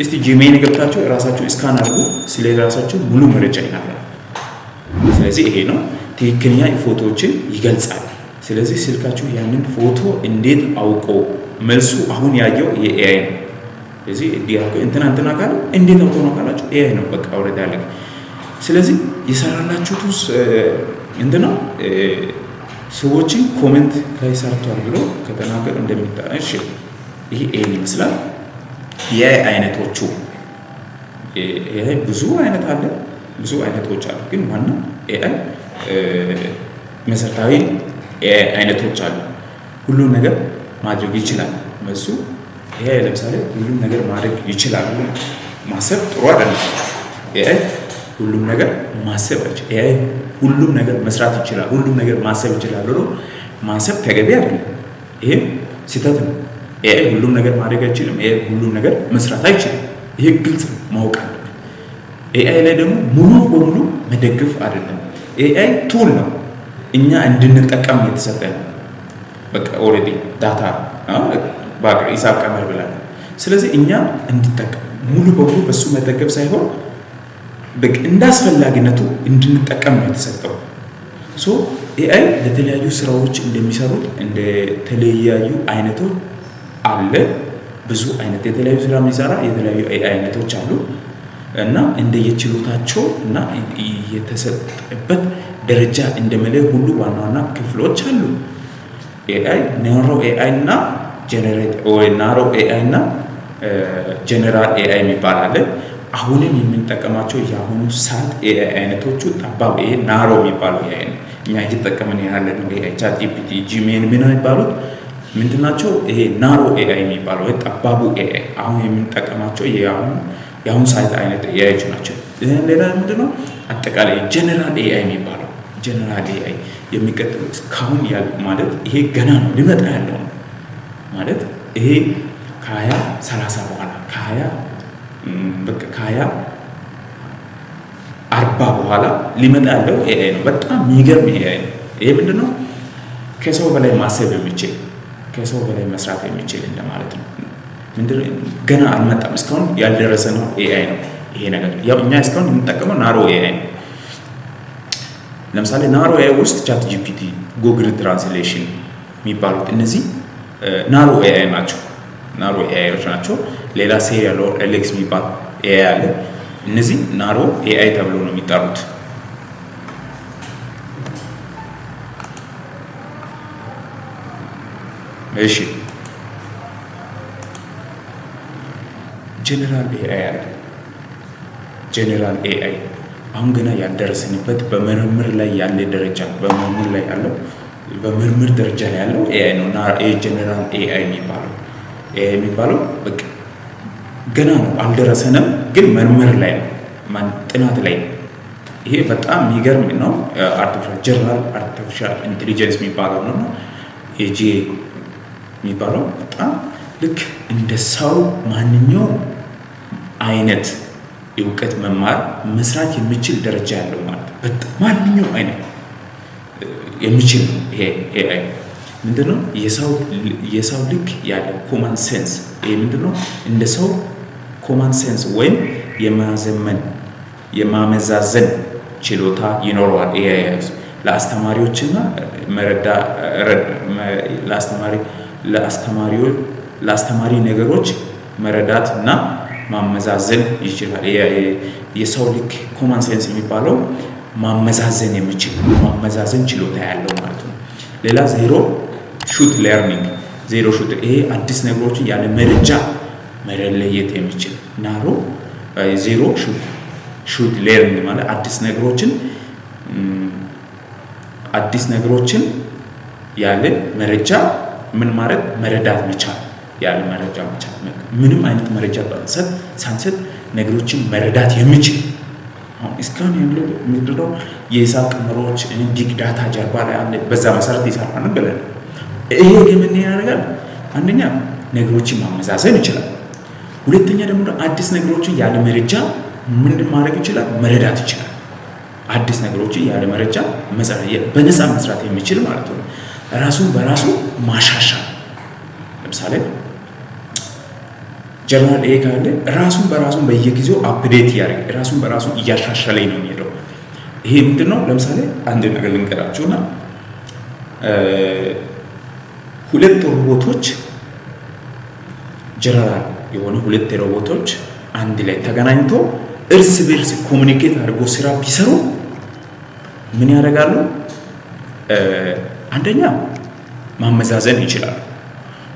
እስቲ Gmail ገብታችሁ ራሳችሁ scan አድርጉ፣ ስለ ራሳችሁ ሙሉ መረጃ ይናገራል። ስለዚህ ይሄ ነው ትክክለኛ ፎቶዎችን ይገልጻል። ስለዚህ ስልካችሁ ያንን ፎቶ እንዴት አውቆ መልሱ አሁን ያየው የ AI ነው። ስለዚህ እንትና እንትና ካለ እንዴት አውቆ ነው ካላችሁ AI ነው በቃ already አለ። ስለዚህ የሰራላችሁት እንትና ሰዎችን comment ላይ ሰርቷል ብሎ ከተናገሩ እንደሚታ እሺ፣ ይሄ ይሄን ይመስላል። የ AI አይነቶቹ AI ብዙ አይነት አለ፣ ብዙ አይነቶች አሉ። ግን ዋናው AI መሰረታዊ AI አይነቶች አሉ። ሁሉን ነገር ማድረግ ይችላል። እሱ AI ለምሳሌ ሁሉም ነገር ማድረግ ይችላል ብሎ ማሰብ ጥሩ አይደለም። AI ሁሉም ነገር ማሰብ አይችልም። AI ሁሉም ነገር መስራት ይችላል፣ ሁሉም ነገር ማሰብ ይችላል ብሎ ማሰብ ተገቢ አይደለም። ይሄ ስህተት ነው። AI ሁሉም ነገር ማድረግ አይችልም። AI ሁሉም ነገር መስራት አይችልም። ይሄ ግልጽ ነው፣ ማወቅ አለብን። AI ላይ ደግሞ ሙሉ በሙሉ መደገፍ አይደለም። AI tool ነው፣ እኛ እንድንጠቀም የተሰጠ ነው። በቃ already data ሂሳብ ቀመር ብለናል። ስለዚህ እኛ እንድንጠቀም ሙሉ በሙሉ በሱ መደገፍ ሳይሆን በቃ እንደ አስፈላጊነቱ እንድንጠቀም ነው የተሰጠው። So AI ለተለያዩ ስራዎች እንደሚሰሩት እንደተለያዩ አይነቶች አለ። ብዙ አይነት የተለያዩ ስራ የሚሰራ የተለያዩ AI አይነቶች አሉ እና እንደየችሎታቸው እና የተሰጠበት ደረጃ እንደመለየ ሁሉ ዋና ዋና ክፍሎች አሉ። AI narrow AI እና generate ወይ narrow AI እና general AI የሚባል አለ። አሁንም የምንጠቀማቸው የአሁኑ ሰዓት AI አይነቶቹ ጠባብ ይሄ narrow የሚባለው AI ነው። እኛ እየተጠቀምን ያለ ነው AI ChatGPT፣ Gemini ምን የሚባሉት ምንድናቸው? ይሄ narrow AI የሚባለው ወይ ጠባቡ AI አሁን የምንጠቀማቸው የአሁን ሰዓት አይነት AI ዎች ናቸው። ሌላ ምንድነው? አጠቃላይ general AI የሚባለው general AI የሚቀጥለው እስካሁን ያል ማለት ይሄ ገና ነው ሊመጣ ያለው ነው ማለት ይሄ ከ2030 በኋላ ከ20 በቃ ከ2040 በኋላ ሊመጣ ያለው AI ነው። በጣም የሚገርም AI ነው። ይሄ ምንድነው? ከሰው በላይ ማሰብ የሚችል ከሰው በላይ መስራት የሚችል እንደማለት ነው። ምንድነው? ገና አልመጣም። እስካሁን ያልደረሰ ነው AI ነው ይሄ ነገር። ያው እኛ እስካሁን የምንጠቀመው narrow AI ነው። ለምሳሌ narrow AI ውስጥ ChatGPT፣ Google Translation የሚባሉት እነዚህ narrow AI ናቸው። Narrow AI ዎች ናቸው። ሌላ Siri ያለው Alexa የሚባል AI አለ። እነዚህ narrow AI ተብሎ ነው የሚጠሩት። እሺ general AI አለ። General AI አሁን ገና ያልደረስንበት በምርምር ላይ ያለ ደረጃ በምርምር ላይ ያለው በምርምር ደረጃ ላይ ያለው AI ነው እና general AI የሚባለው AI የሚባለው በቃ ገና ነው፣ አልደረሰንም፣ ግን ምርምር ላይ ነው፣ ጥናት ላይ ነው። ይሄ በጣም የሚገርም ነው። Artificial general artificial intelligence የሚባለው ነው። AGI የሚባለው በጣም ልክ እንደ ሰው ማንኛውም አይነት እውቀት መማር መስራት የሚችል ደረጃ ያለው ማለት ነው። በጣም ማንኛውም አይነት የሚችል ነው። ይሄ AI ምንድነው? የሰው ልክ ያለ common sense። ይሄ ምንድነው? እንደ ሰው common sense ወይም የማዘመን የማመዛዘን ችሎታ ይኖረዋል። ይሄ ለአስተማሪዎችና መረዳ ለአስተማሪ ለአስተማሪዎች ለአስተማሪ ነገሮች መረዳት እና ማመዛዘን ይችላል። የሰው ልክ common sense የሚባለው ማመዛዘን የሚችል፣ ማመዛዘን ችሎታ ያለው ማለት ነው። ሌላ zero shot learning፣ zero shot፣ ይሄ አዲስ ነገሮችን ያለ መረጃ መለየት የሚችል፣ narrow zero shot learning ማለት አዲስ ነገሮችን ያለ መረጃ ምን ማለት መረዳት መቻል፣ ያለ መረጃ መቻል፣ ምንም አይነት መረጃ ሳንሰጥ ነገሮችን መረዳት የሚችል። አሁን እስካሁን ያለው ምንድነው? የሂሳብ ቀመሮች big data ጀርባ ላይ አለ። በዛ መሰረት ይሰራል ብለን። ይሄ ግን ምን ያደርጋል? አንደኛ ነገሮችን ማመዛዘን ይችላል። ሁለተኛ ደግሞ አዲስ ነገሮችን ያለ መረጃ ምንድን ማድረግ ይችላል? መረዳት ይችላል። አዲስ ነገሮችን ያለ መረጃ በነፃ መስራት የሚችል ማለት ነው። ራሱን በራሱ ማሻሻል፣ ለምሳሌ general AI ካለ ራሱን በራሱን በየጊዜው update እያደረገ ራሱን በራሱ እያሻሻለ ነው የሚሄደው። ይሄ ምንድን ነው? ለምሳሌ አንድ ነገር ልንገራችሁና ሁለት ሮቦቶች፣ ጀነራል የሆነ ሁለት ሮቦቶች አንድ ላይ ተገናኝቶ እርስ በርስ communicate አድርጎ ስራ ቢሰሩ ምን ያደርጋሉ? አንደኛ ማመዛዘን ይችላሉ።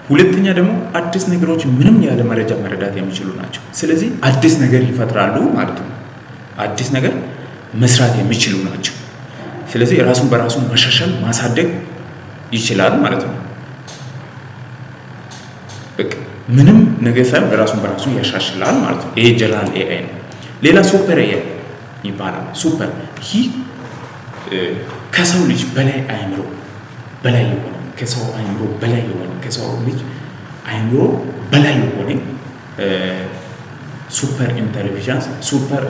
ሁለተኛ ደግሞ አዲስ ነገሮች ምንም ያለ መረጃ መረዳት የሚችሉ ናቸው። ስለዚህ አዲስ ነገር ይፈጥራሉ ማለት ነው። አዲስ ነገር መስራት የሚችሉ ናቸው። ስለዚህ ራሱን በራሱ ማሻሻል፣ ማሳደግ ይችላል ማለት ነው። በቃ ምንም ነገር ሳይሆን ራሱን በራሱ ያሻሽላል ማለት ነው። ይሄ general AI ነው። ሌላ super AI ይባላል። Super ይህ ከሰው ልጅ በላይ፣ አእምሮ በላይ የሆነ፣ ከሰው አእምሮ በላይ የሆነ፣ ከሰው ልጅ አእምሮ በላይ የሆነ super intelligence፣ super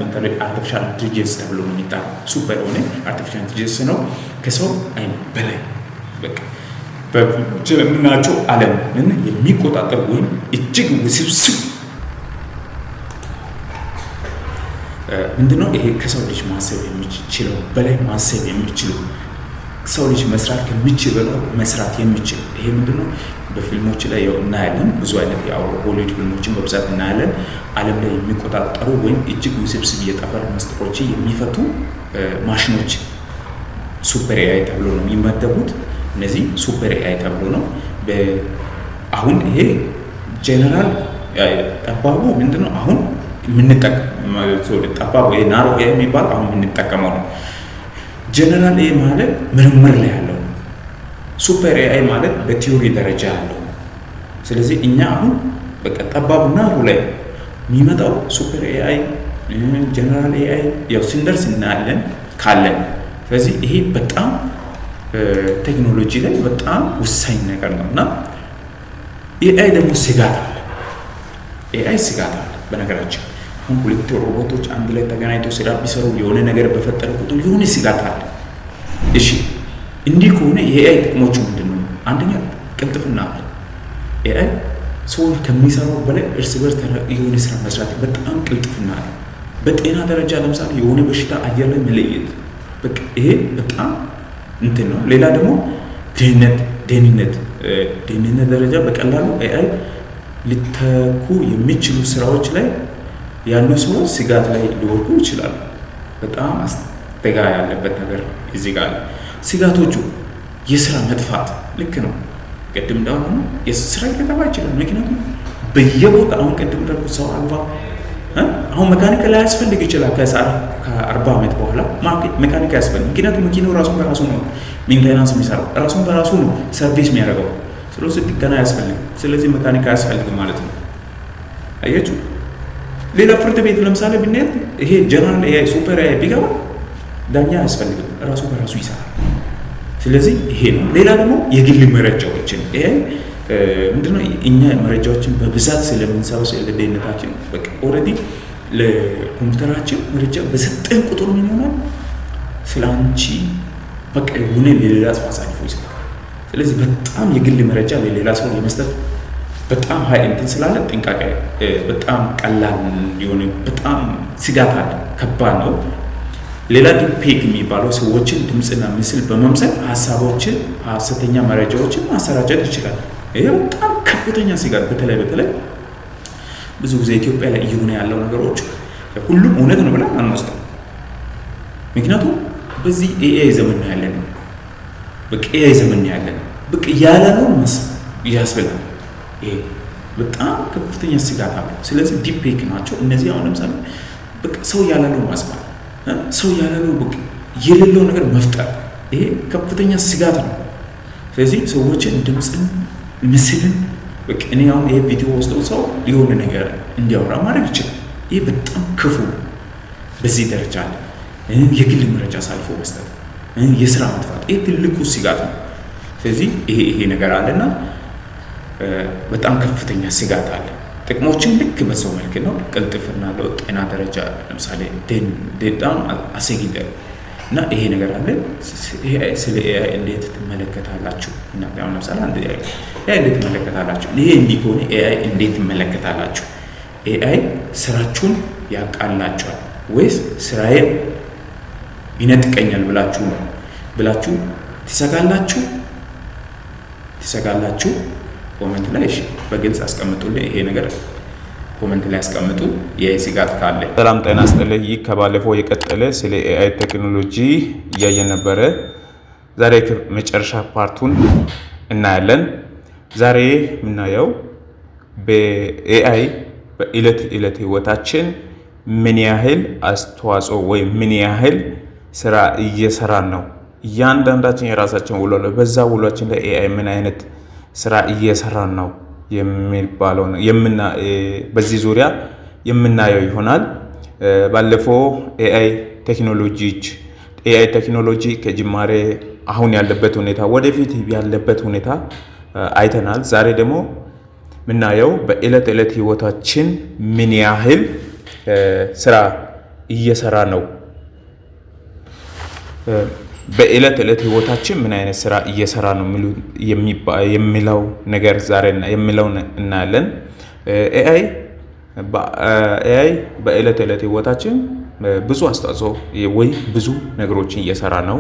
artificial intelligence ተብሎ ነው የሚጠራው። Super የሆነ artificial intelligence ነው። ከሰው አእምሮ በላይ፣ በቃ በምናቸው ዓለምን የሚቆጣጠር ወይም እጅግ ውስብስብ ምንድነው? ይሄ ከሰው ልጅ ማሰብ የሚችለው በላይ ማሰብ የሚችሉ፣ ሰው ልጅ መስራት ከሚችል በላይ መስራት የሚችል። ይሄ ምንድነው? በፊልሞች ላይ ያው እናያለን። ብዙ አይነት የሆሊውድ ፊልሞችን በብዛት እናያለን። ዓለም ላይ የሚቆጣጠሩ ወይም እጅግ ውስብስብ የጠፈር ምስጢሮችን የሚፈቱ ማሽኖች super AI ተብሎ ነው የሚመደቡት። እነዚህ super AI ተብሎ ነው። አሁን ይሄ ጀነራል ጠባቡ ምንድነው? አሁን የምንጠቀም ጠባቡ narrow AI የሚባል አሁን የምንጠቀመው ነው። General AI ማለት ምርምር ላይ ያለው ነው። Super AI ማለት በ theory ደረጃ ያለው ነው። ስለዚህ እኛ አሁን በቃ ጠባቡ narrow ላይ የሚመጣው super AI፣ general AI ያው ስንደርስ እናያለን ካለን። ስለዚህ ይሄ በጣም ቴክኖሎጂ ላይ በጣም ወሳኝ ነገር ነው እና AI ደግሞ ስጋት አለ። AI ስጋት አለ። በነገራችን አሁን ሁለት ሮቦቶች አንድ ላይ ተገናኝተው ስራ ቢሰሩ፣ የሆነ ነገር በፈጠረ ቁጥር የሆነ ስጋት አለ። እሺ፣ እንዲህ ከሆነ የ AI ጥቅሞቹ ምንድን ነው? አንደኛ ቅልጥፍና አለ። AI ሰዎች ከሚሰራው በላይ እርስ በርስ የሆነ ስራ መስራት በጣም ቅልጥፍና አለ። በጤና ደረጃ ለምሳሌ የሆነ በሽታ አየር ላይ መለየት፣ በቃ ይሄ በጣም እንትን ነው። ሌላ ደግሞ ደህንነት ደረጃ በቀላሉ AI ሊተኩ የሚችሉ ስራዎች ላይ ያሉ ሰዎች ስጋት ላይ ሊወድቁ ይችላሉ። በጣም አስደጋ ያለበት ነገር እዚህ ጋር አለ። ስጋቶቹ የስራ መጥፋት፣ ልክ ነው። ቅድም እንዳልኩ የስራ ሊጠፋ ይችላል። ምክንያቱም በየቦታ አሁን ቅድም እንዳልኩ ሰው አልባ አሁን መካኒክ ላያስፈልግ ይችላል። ከ40 ዓመት በኋላ መካኒክ አያስፈልግ። ምክንያቱም መኪናው ራሱን በራሱ ነው maintenance የሚሰራው፣ ራሱን በራሱ ነው service የሚያደርገው። ስለዚህ ጥገና አያስፈልግም። ስለዚህ መካኒክ አያስፈልግም ማለት ነው። አያችሁ። ሌላ ፍርድ ቤት ለምሳሌ ብንሄድ ይሄ general AI፣ super AI ቢገባ ዳኛ አያስፈልግም፣ ራሱ በራሱ ይሰራል። ስለዚህ ይሄ ነው። ሌላ ደግሞ የግል መረጃዎችን AI ምንድነው፣ እኛ መረጃዎችን በብዛት ስለምንሰበስብ ለደህንነታችን በቃ already ለኮምፒውተራችን መረጃ በሰጠን ቁጥር ምን ይሆናል? ስለ አንቺ በቃ የሆነ ለሌላ ሰው አሳልፎ ይሰጣል። ስለዚህ በጣም የግል መረጃ ለሌላ ሰው የመስጠት በጣም high እንትን ስላለ ጥንቃቄ በጣም ቀላል የሆነ በጣም ስጋት አለ፣ ከባድ ነው። ሌላ deepfake የሚባለው ሰዎችን ድምፅና ምስል በመምሰል ሀሳቦችን፣ ሀሰተኛ መረጃዎችን ማሰራጨት ይችላል። ይሄ በጣም ከፍተኛ ስጋት፣ በተለይ በተለይ ብዙ ጊዜ ኢትዮጵያ ላይ እየሆነ ያለው ነገሮች ሁሉም እውነት ነው ብለን አንወስድም። ምክንያቱም በዚህ AI ዘመን ነው ያለነው። በቃ AI ዘመን ነው ያለነው። በቃ ያለነው ያስብላል። ይሄ በጣም ከፍተኛ ስጋት አለው። ስለዚህ deepfake ናቸው እነዚህ። አሁን ለምሳሌ በቃ ሰው ያላለው ማስባል፣ ሰው ያላለው በቃ የሌለው ነገር መፍጠር፣ ይሄ ከፍተኛ ስጋት ነው። ስለዚህ ሰዎችን ድምፅን፣ ምስልን በቃ እኔ አሁን ይሄ ቪዲዮ ወስደው ሰው የሆነ ነገር እንዲያወራ ማድረግ ይችላል። ይሄ በጣም ክፉ በዚህ ደረጃ አለ። የግል መረጃ አሳልፎ መስጠት፣ የስራ መጥፋት፣ ይሄ ትልቁ ስጋት ነው። ስለዚህ ይሄ ነገር አለና በጣም ከፍተኛ ስጋት አለ። ጥቅሞችን ልክ በሰው መልክ ነው። ቅልጥፍና አለው። ጤና ደረጃ ለምሳሌ በጣም አሰጊ እና ይሄ ነገር አለ። ስለ AI እንዴት ትመለከታላችሁ? እና አሁን ለምሳሌ አንድ AI እንዴት ትመለከታላችሁ? ይሄ እንዲህ ከሆነ AI እንዴት ትመለከታላችሁ? AI ስራችሁን ያቃላችኋል ወይስ ስራዬን ይነጥቀኛል ብላችሁ ነው ብላችሁ ትሰጋላችሁ? Comment ላይ እሺ በግልጽ አስቀምጡልኝ። ይሄ ነገር comment ላይ አስቀምጡ የ AI ስጋት ካለ። ሰላም ጤና ይስጥልኝ። ይህ ከባለፈው የቀጠለ ስለ AI ቴክኖሎጂ እያየን ነበረ። ዛሬ መጨረሻ part ኡን እናያለን። ዛሬ የምናየው በ AI በዕለት ዕለት ህይወታችን ምን ያህል አስተዋጽኦ ወይም ምን ያህል ስራ እየሰራን ነው። እያንዳንዳችን የራሳችን ውሎ አለ። በዛ ውሏችን ላይ AI ምን አይነት ስራ እየሰራን ነው የሚባለው በዚህ ዙሪያ የምናየው ይሆናል። ባለፈው AI ቴክኖሎጂ ከጅማሬ አሁን ያለበት ሁኔታ፣ ወደፊት ያለበት ሁኔታ አይተናል። ዛሬ ደግሞ የምናየው በዕለት ዕለት ህይወታችን ምን ያህል ስራ እየሰራ ነው፣ በዕለት ዕለት ህይወታችን ምን አይነት ስራ እየሰራ ነው የሚለው ነገር ዛሬ የሚለው እናያለን። AI በዕለት ዕለት ህይወታችን ብዙ አስተዋጽኦ ወይ ብዙ ነገሮችን እየሰራ ነው።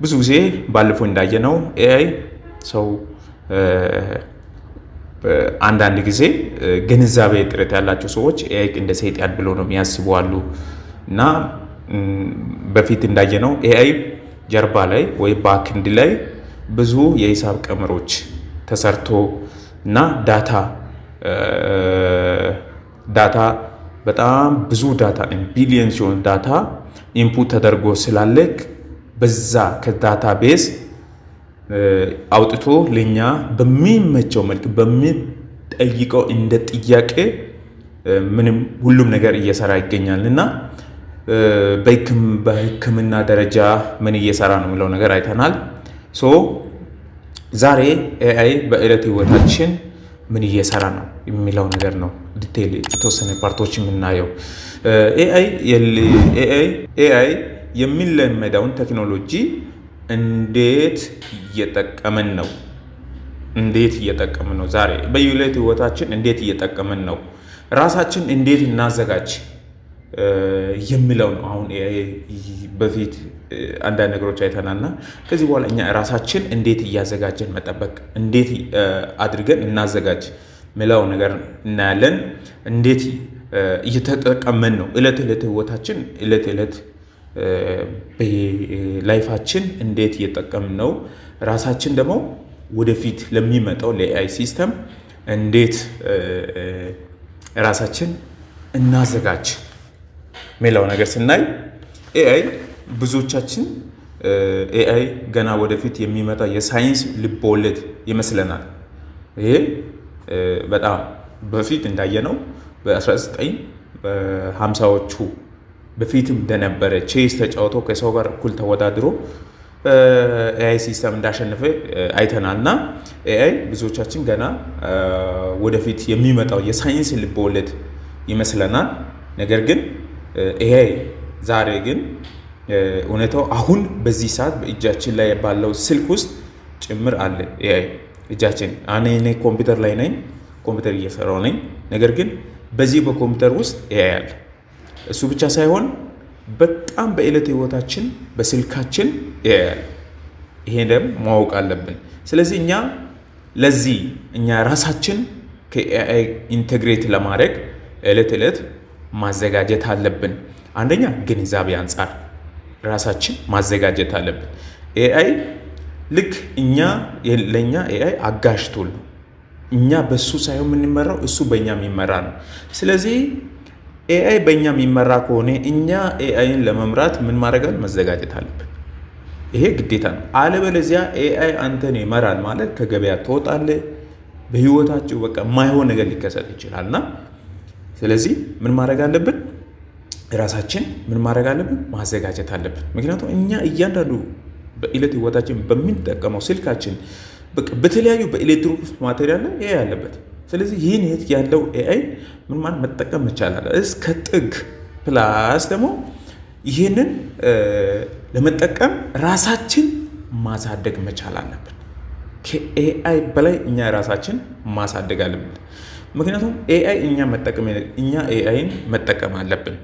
ብዙ ጊዜ ባለፈው እንዳየነው AI ሰው አንዳንድ ጊዜ ግንዛቤ እጥረት ያላቸው ሰዎች AI እንደ ሰይጣን ብሎ ነው የሚያስቡ አሉ። እና በፊት እንዳየነው AI ጀርባ ላይ ወይ backend ላይ ብዙ የሂሳብ ቀመሮች ተሰርቶ እና data በጣም ብዙ data፣ ቢሊየን ሲሆን data input ተደርጎ ስላለቅ በዛ ከ database አውጥቶ ለኛ በሚመቸው መልክ በሚጠይቀው እንደ ጥያቄ ምንም ሁሉም ነገር እየሰራ ይገኛል። እና በሕክምና ደረጃ ምን እየሰራ ነው የሚለው ነገር አይተናል። So ዛሬ AI በዕለት ህይወታችን ምን እየሰራ ነው የሚለው ነገር ነው detail የተወሰነ part ኦች የምናየው። AI የሚለመደውን ቴክኖሎጂ እንዴት እየጠቀመን ነው? እንዴት እየጠቀመን ነው? ዛሬ በየዕለት ህይወታችን እንዴት እየጠቀመን ነው? ራሳችን እንዴት እናዘጋጅ የሚለው ነው። አሁን በፊት አንዳንድ ነገሮች አይተናልና ከዚህ በኋላ እኛ ራሳችን እንዴት እያዘጋጀን መጠበቅ፣ እንዴት አድርገን እናዘጋጅ የሚለው ነገር እናያለን። እንዴት እየተጠቀመን ነው? እለት ዕለት ህይወታችን፣ እለት ዕለት life ኣችን እንዴት እየጠቀምን ነው? ራሳችን ደግሞ ወደፊት ለሚመጣው ለ AI system እንዴት ራሳችን እናዘጋጅ የሚለው ነገር ስናይ AI ብዙዎቻችን AI ገና ወደፊት የሚመጣ የሳይንስ ልቦለድ ይመስለናል። ይሄ በጣም በፊት እንዳየነው በ19 በ50ዎቹ በፊትም እንደነበረ ቼስ ተጫውቶ ከሰው ጋር እኩል ተወዳድሮ AI system እንዳሸነፈ አይተናል። እና AI ብዙዎቻችን ገና ወደፊት የሚመጣው የሳይንስ ልቦለድ ይመስለናል። ነገር ግን AI ዛሬ ግን እውነታው አሁን በዚህ ሰዓት በእጃችን ላይ ባለው ስልክ ውስጥ ጭምር አለ። AI እጃችን፣ እኔ ኮምፒውተር ላይ ነኝ፣ ኮምፒውተር እየሰራው ነኝ። ነገር ግን በዚህ በኮምፒውተር ውስጥ AI አለ። እሱ ብቻ ሳይሆን በጣም በዕለት ህይወታችን በስልካችን AI አለ። ይሄ ደግሞ ማወቅ አለብን። ስለዚህ እኛ ለዚህ እኛ ራሳችን ከ AI integrate ለማድረግ ዕለት ዕለት ማዘጋጀት አለብን። አንደኛ ግንዛቤ አንጻር ራሳችን ማዘጋጀት አለብን። AI ልክ እኛ ለእኛ AI አጋዥ tool ነው። እኛ በሱ ሳይሆን የምንመራው እሱ በእኛ የሚመራ ነው። ስለዚህ AI በእኛ የሚመራ ከሆነ እኛ AI ን ለመምራት ምን ማድረግ መዘጋጀት አለብን። ይሄ ግዴታ ነው። አለበለዚያ AI አንተን ይመራል ማለት ከገበያ ትወጣለህ። በህይወታቸው በቃ የማይሆን ነገር ሊከሰት ይችላል። እና ስለዚህ ምን ማድረግ አለብን? ራሳችን ምን ማድረግ አለብን? ማዘጋጀት አለብን። ምክንያቱም እኛ እያንዳንዱ በዕለት ህይወታችን በምንጠቀመው ስልካችን በተለያዩ በኤሌክትሮኒክስ material ላይ AI አለበት። ስለዚህ ይህን ያለው AI ምን ማለት መጠቀም ይቻላል እስከ ጥግ። Plus ደግሞ ይህንን ለመጠቀም ራሳችን ማሳደግ መቻል አለብን። ከ AI በላይ እኛ ራሳችን ማሳደግ አለብን። ምክንያቱም AI እኛ መጠቀም እኛ AI ን መጠቀም አለብን።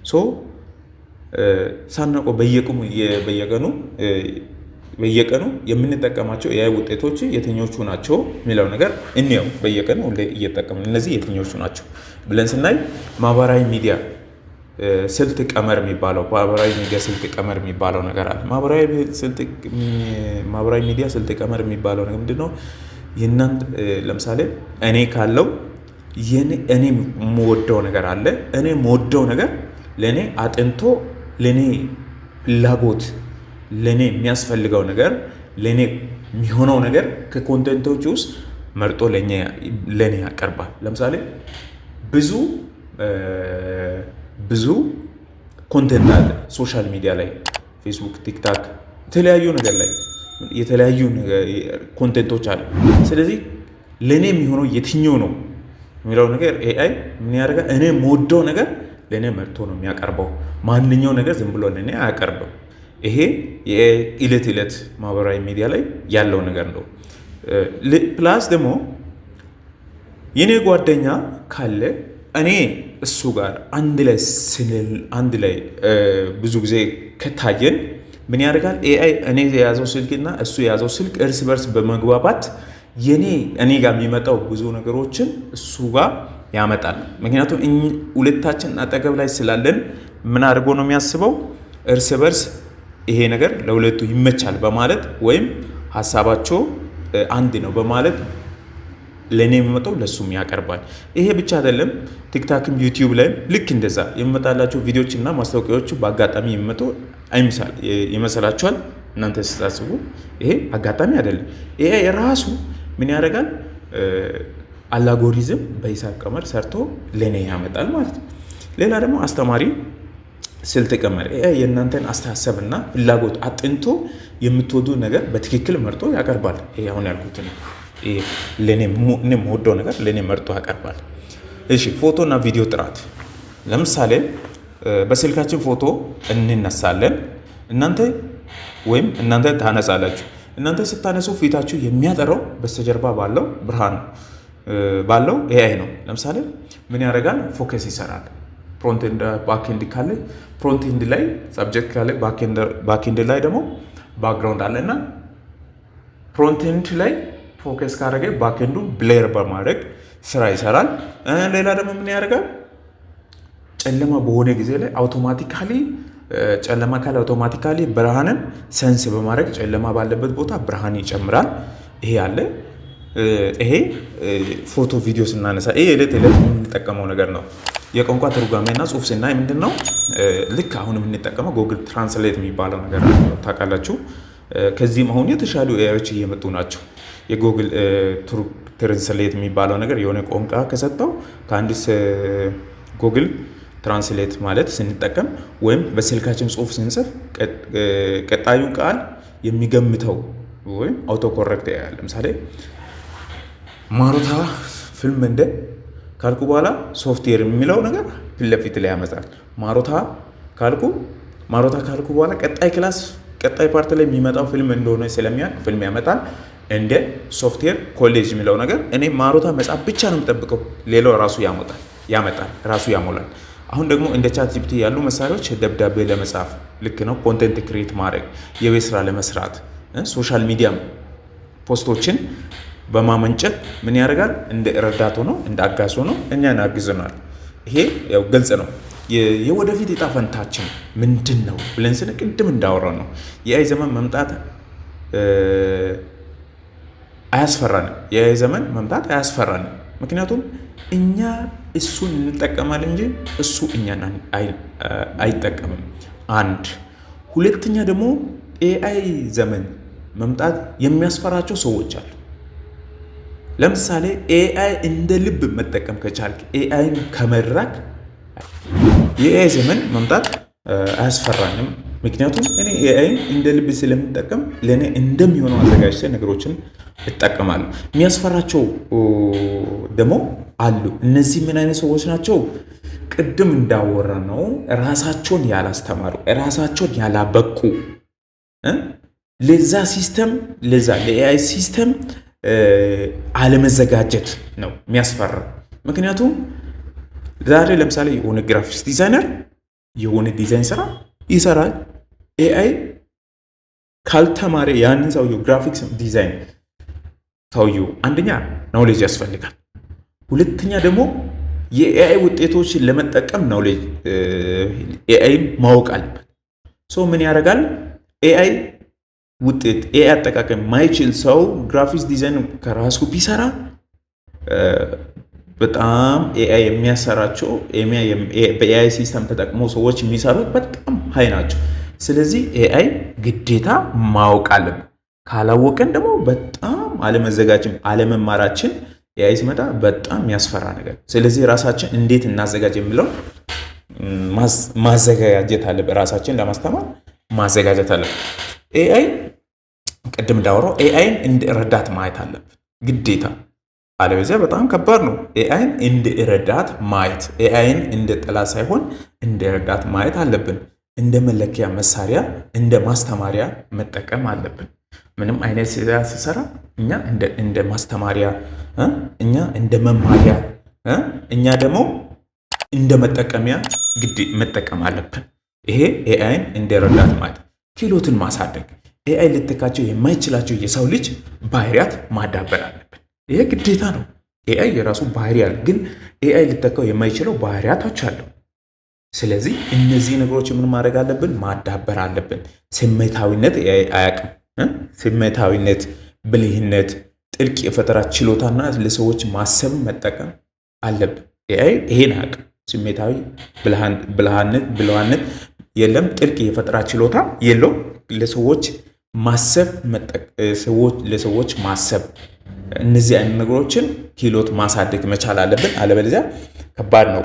So ሳናውቀው በየቀኑ የምንጠቀማቸው AI ውጤቶች የትኞቹ ናቸው የሚለው ነገር እንየው። በየቀኑ ሁሌ እየጠቀምን እነዚህ የትኞቹ ናቸው ብለን ስናይ ማህበራዊ ሚዲያ ስልት ቀመር የሚባለው ነገር አለ። ማህበራዊ ሚዲያ ስልት ቀመር የሚባለው ነገር ምንድን ነው? የእናንተ ለምሳሌ እኔ ካለው እኔ የምወደው ነገር አለ። እኔ የምወደው ነገር ለእኔ አጥንቶ ለእኔ ፍላጎት፣ ለእኔ የሚያስፈልገው ነገር፣ ለእኔ የሚሆነው ነገር ከ content ኦች ውስጥ መርጦ ለእኔ ያቀርባል። ለምሳሌ ብዙ ብዙ content አለ social media ላይ፣ ፌስቡክ፣ ቲክቶክ፣ የተለያዩ ነገር ላይ የተለያዩ content ኦች አሉ። ስለዚህ ለእኔ የሚሆነው የትኛው ነው የሚለው ነገር AI ምን ያደርጋል? እኔ የምወደው ነገር ለእኔ መርጦ ነው የሚያቀርበው። ማንኛው ነገር ዝም ብሎ ለእኔ አያቀርብም። ይሄ የዕለት ዕለት ማህበራዊ ሚዲያ ላይ ያለው ነገር ነው። Plus ደግሞ የኔ ጓደኛ ካለ እኔ እሱ ጋር አንድ ላይ ብዙ ጊዜ ከታየን ምን ያደርጋል? AI እኔ የያዘው ስልክና እሱ የያዘው ስልክ እርስ በርስ በመግባባት እኔ ጋር የሚመጣው ብዙ ነገሮችን እሱ ጋር ያመጣል። ምክንያቱም ሁለታችን አጠገብ ላይ ስላለን ምን አድርጎ ነው የሚያስበው? እርስ በርስ ይሄ ነገር ለሁለቱ ይመቻል በማለት ወይም ሀሳባቸው አንድ ነው በማለት ለእኔ የሚመጣው ለእሱም ያቀርባል። ይሄ ብቻ አይደለም፣ ቲክታክም ዩቲዩብ ላይም ልክ እንደዛ የሚመጣላቸው ቪዲዮዎች እና ማስታወቂያዎቹ በአጋጣሚ የሚመጡ ይመስላችኋል? እናንተ ስታስቡ ይሄ አጋጣሚ አይደለም። ይሄ የራሱ ምን ያደርጋል? አላጎሪዝም በሂሳብ ቀመር ሰርቶ ለእኔ ያመጣል ማለት ነው። ሌላ ደግሞ አስተማሪ ስልት ቀመር፣ የእናንተን አስተሳሰብና ፍላጎት አጥንቶ የምትወዱ ነገር በትክክል መርጦ ያቀርባል። ይሄ አሁን ያልኩት ነው። ለእኔ የምወደው ነገር ለእኔ መርጦ ያቀርባል። እሺ፣ ፎቶ እና ቪዲዮ ጥራት፣ ለምሳሌ በስልካችን ፎቶ እንነሳለን። እናንተ ወይም እናንተ ታነሳላችሁ። እናንተ ስታነሱ ፊታችሁ የሚያጠራው በስተጀርባ ባለው ብርሃን ባለው AI ነው። ለምሳሌ ምን ያደርጋል? Focus ይሰራል። Front end back end ካለ front end ላይ subject ካለ back end ላይ ደግሞ background አለ እና front end ላይ focus ካደረገ back end ኡ blur በማድረግ ስራ ይሰራል። ሌላ ደግሞ ምን ያደርጋል? ጨለማ በሆነ ጊዜ ላይ automatically ጨለማ ካለ automatically ብርሃንን sense በማድረግ ጨለማ ባለበት ቦታ ብርሃን ይጨምራል። ይሄ አለ። ይሄ ፎቶ ቪዲዮ ስናነሳ ይሄ ዕለት ዕለት የምንጠቀመው ነገር ነው። የቋንቋ ትርጓሜና ጽሁፍ ስናይ ምንድን ነው? ልክ አሁን የምንጠቀመው Google Translate የሚባለው ነገር ታውቃላችሁ። ከዚህም አሁን የተሻሉ AI ዎች እየመጡ ናቸው። የ Google Translate የሚባለው ነገር የሆነ ቋንቋ ከሰጠው ከአንድ Google Translate ማለት ስንጠቀም ወይም በስልካችን ጽሁፍ ስንጽፍ ቀጣዩን ቃል የሚገምተው ወይም auto correct ያያል። ለምሳሌ ማሮታ ፊልም እንደ ካልኩ በኋላ ሶፍትዌር የሚለው ነገር ፊት ለፊት ላይ ያመጣል። ማሮታ ካልኩ በኋላ ቀጣይ class፣ ቀጣይ part ላይ የሚመጣው ፊልም እንደሆነ ስለሚያውቅ ፊልም ያመጣል። እንደ ሶፍትዌር ኮሌጅ የሚለው ነገር እኔ ማሮታ መጻፍ ብቻ ነው የምጠብቀው። ሌላው ራሱ ያመጣል፣ ራሱ ያሞላል። አሁን ደግሞ እንደ ChatGPT ያሉ መሳሪያዎች ደብዳቤ ለመጻፍ፣ ልክ ነው፣ content create ማድረግ፣ የቤት ስራ ለመስራት፣ social media post ኦችን በማመንጨት ምን ያደርጋል? እንደ ረዳት ሆኖ፣ እንደ አጋዥ ሆኖ እኛን ያግዘናል። ይሄ ያው ግልጽ ነው። የወደፊት ዕጣ ፈንታችን ምንድን ነው ብለን ስንል ቅድም እንዳወራነው ነው። የ AI ዘመን መምጣት አያስፈራንም። የ AI ዘመን መምጣት አያስፈራንም። ምክንያቱም እኛ እሱን እንጠቀማለን እንጂ እሱ እኛን አይጠቀምም። አንድ ሁለተኛ ደግሞ AI ዘመን መምጣት የሚያስፈራቸው ሰዎች አሉ። ለምሳሌ AI እንደ ልብ መጠቀም ከቻልክ፣ AI ን ከመራክ የ AI ዘመን መምጣት አያስፈራንም። ምክንያቱም እኔ AI ን እንደ ልብ ስለምጠቀም ለእኔ እንደሚሆነው አዘጋጅቼ ነገሮችን እጠቀማለሁ። የሚያስፈራቸው ደግሞ አሉ። እነዚህ ምን አይነት ሰዎች ናቸው? ቅድም እንዳወራነው ራሳቸውን ያላስተማሩ፣ ራሳቸውን ያላበቁ፣ ለዛ system፣ ለዛ ለ AI system አለመዘጋጀት ነው የሚያስፈራ። ምክንያቱም ዛሬ ለምሳሌ የሆነ graphics designer የሆነ ዲዛይን ስራ ይሰራል። AI ካልተማረ ያንን ሰውየው graphics design ሰውየው አንደኛ knowledge ያስፈልጋል። ሁለተኛ ደግሞ የ AI ውጤቶችን ለመጠቀም knowledge AI ን ማወቅ አለበት። So ምን ያደርጋል? AI ውጤት AI አጠቃቀም ማይችል ሰው graphics design ከራሱ ቢሰራ በጣም AI የሚያሰራቸው፣ በ AI system ተጠቅሞ ሰዎች የሚሰሩት በጣም high ናቸው። ስለዚህ AI ግዴታ ማወቅ አለብን። ካላወቀን ደግሞ በጣም አለመዘጋጀት፣ አለመማራችን AI ሲመጣ በጣም የሚያስፈራ ነገር። ስለዚህ ራሳችን እንዴት እናዘጋጅ የሚለው ማዘጋጀት አለብን። ራሳችን ለማስተማር ማዘጋጀት አለብን። AI ቅድም እንዳወራው AI ን እንደ ረዳት ማየት አለብን ግዴታ። አለበለዚያ በጣም ከባድ ነው። AI ን እንደ ረዳት ማየት፣ AI ን እንደ ጠላት ሳይሆን እንደ ረዳት ማየት አለብን። እንደ መለኪያ መሳሪያ፣ እንደ ማስተማሪያ መጠቀም አለብን። ምንም አይነት ስራ ስሰራ እኛ እንደ ማስተማሪያ፣ እኛ እንደ መማሪያ፣ እኛ ደግሞ እንደ መጠቀሚያ ግድ መጠቀም አለብን። ይሄ AI ን እንደ ረዳት ማለት ክህሎትን ማሳደግ፣ AI ሊተካቸው የማይችላቸው የሰው ልጅ ባህሪያት ማዳበር አለብን። ይሄ ግዴታ ነው። AI የራሱ ባህሪ አለ፣ ግን AI ሊተካው የማይችለው ባህሪያቶች አሉ። ስለዚህ እነዚህ ነገሮች ምን ማድረግ አለብን? ማዳበር አለብን። ስሜታዊነት AI አያውቅም። ስሜታዊነት፣ ብልህነት፣ ጥልቅ የፈጠራ ችሎታና ለሰዎች ማሰብ መጠቀም አለብን። AI ይሄን አያውቅም። ስሜታዊ ብልሃነት የለም። ጥልቅ የፈጠራ ችሎታ የለውም። ለሰዎች ማሰብ፣ ለሰዎች ማሰብ፣ እነዚህ አይነት ነገሮችን ክህሎት ማሳደግ መቻል አለብን። አለበለዚያ ከባድ ነው።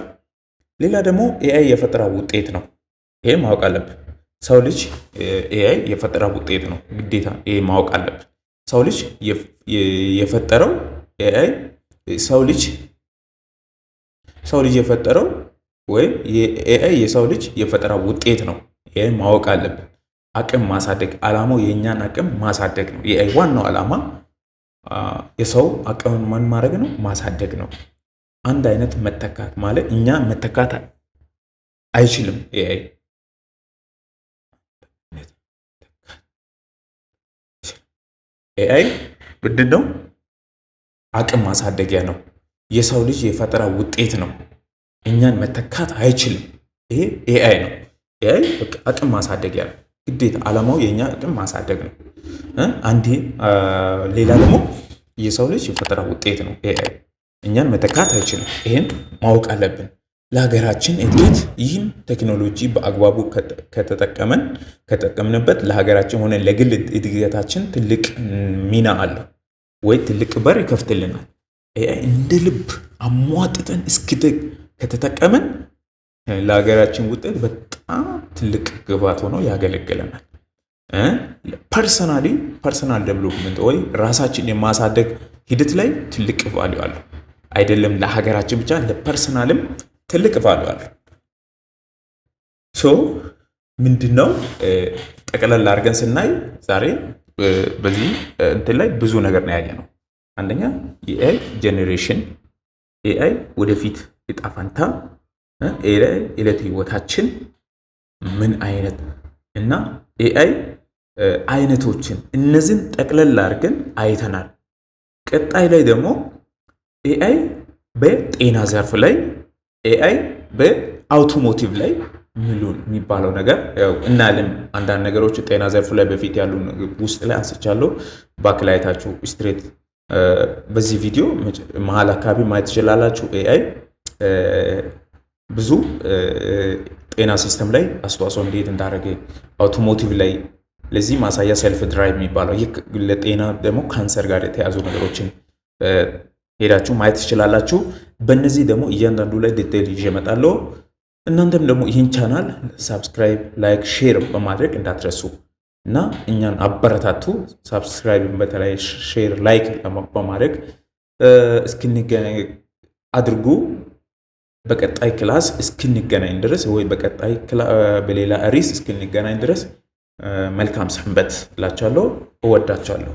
ሌላ ደግሞ AI የፈጠራ ውጤት ነው። ይሄ ማወቅ አለብን። ሰው ልጅ AI የፈጠራ ውጤት ነው፣ ግዴታ ይሄ ማወቅ አለብን። ሰው ልጅ የፈጠረው AI ሰው ልጅ የፈጠረው ወይም AI የሰው ልጅ የፈጠራ ውጤት ነው። ይሄ ማወቅ አለብን። አቅም ማሳደግ፣ አላማው የእኛን አቅም ማሳደግ ነው። የ AI ዋናው ዓላማ የሰው አቅምን ምን ማድረግ ነው? ማሳደግ ነው። አንድ አይነት መተካት ማለት እኛ መተካት አይችልም። AI ምንድን ነው? አቅም ማሳደጊያ ነው። የሰው ልጅ የፈጠራ ውጤት ነው። እኛን መተካት አይችልም። ይሄ AI ነው። AI አቅም ማሳደጊያ ነው። ግዴታ ዓላማው የእኛ አቅም ማሳደግ ነው። አንዴ ሌላ ደግሞ የሰው ልጅ የፈጠራ ውጤት ነው። AI እኛን መተካት አይችልም። ይሄን ማወቅ አለብን። ለሀገራችን እድገት ይህም ቴክኖሎጂ በአግባቡ ከተጠቀምንበት ለሀገራችን ሆነ ለግል እድገታችን ትልቅ ሚና አለው ወይ ትልቅ በር ይከፍትልናል። AI እንደ ልብ አሟጥጠን እስክደግ ከተጠቀምን ለሀገራችን ውጤት በጣም ትልቅ ግብዓት ሆኖ ያገለግለናል። Personally personal development ወይ ራሳችን የማሳደግ ሂደት ላይ ትልቅ value አለው። አይደለም ለሀገራችን ብቻ፣ ለ personal ም ትልቅ value አለው። So ምንድን ነው፣ ጠቅለል አድርገን ስናይ ዛሬ በዚህ እንትን ላይ ብዙ ነገር ነው ያየነው። አንደኛ የ AI generation፣ AI ወደፊት እጣ ፈንታ፣ AI ዕለት ህይወታችን ምን አይነት እና AI አይነቶችን እነዚህን ጠቅለል አድርገን አይተናል። ቀጣይ ላይ ደግሞ AI በጤና ዘርፍ ላይ፣ AI በ automotive ላይ ምሉን የሚባለው ነገር እናያለን። አንዳንድ ነገሮች ጤና ዘርፍ ላይ በፊት ያሉ ውስጥ ላይ አንስቻለሁ። Back ላይ አይታችሁ straight በዚህ ቪዲዮ መሀል አካባቢ ማየት ትችላላችሁ። AI ብዙ ጤና system ላይ አስተዋጽኦ እንዴት እንዳደረገ፣ automotive ላይ ለዚህ ማሳያ self drive የሚባለው፣ ይህ ለጤና ደግሞ ካንሰር ጋር የተያዙ ነገሮችን ሄዳችሁ ማየት ትችላላችሁ። በእነዚህ ደግሞ እያንዳንዱ ላይ detail ይዤ እመጣለሁ። እናንተም ደግሞ ይህን channel subscribe፣ like፣ share በማድረግ እንዳትረሱ እና እኛን አበረታቱ። Subscribe በተለይ share፣ like በማድረግ እስክንገናኝ አድርጉ። በቀጣይ class እስክንገናኝ ድረስ ወይ በቀጣይ በሌላ ርዕስ እስክንገናኝ ድረስ መልካም ሰንበት እላችኋለሁ። እወዳችኋለሁ።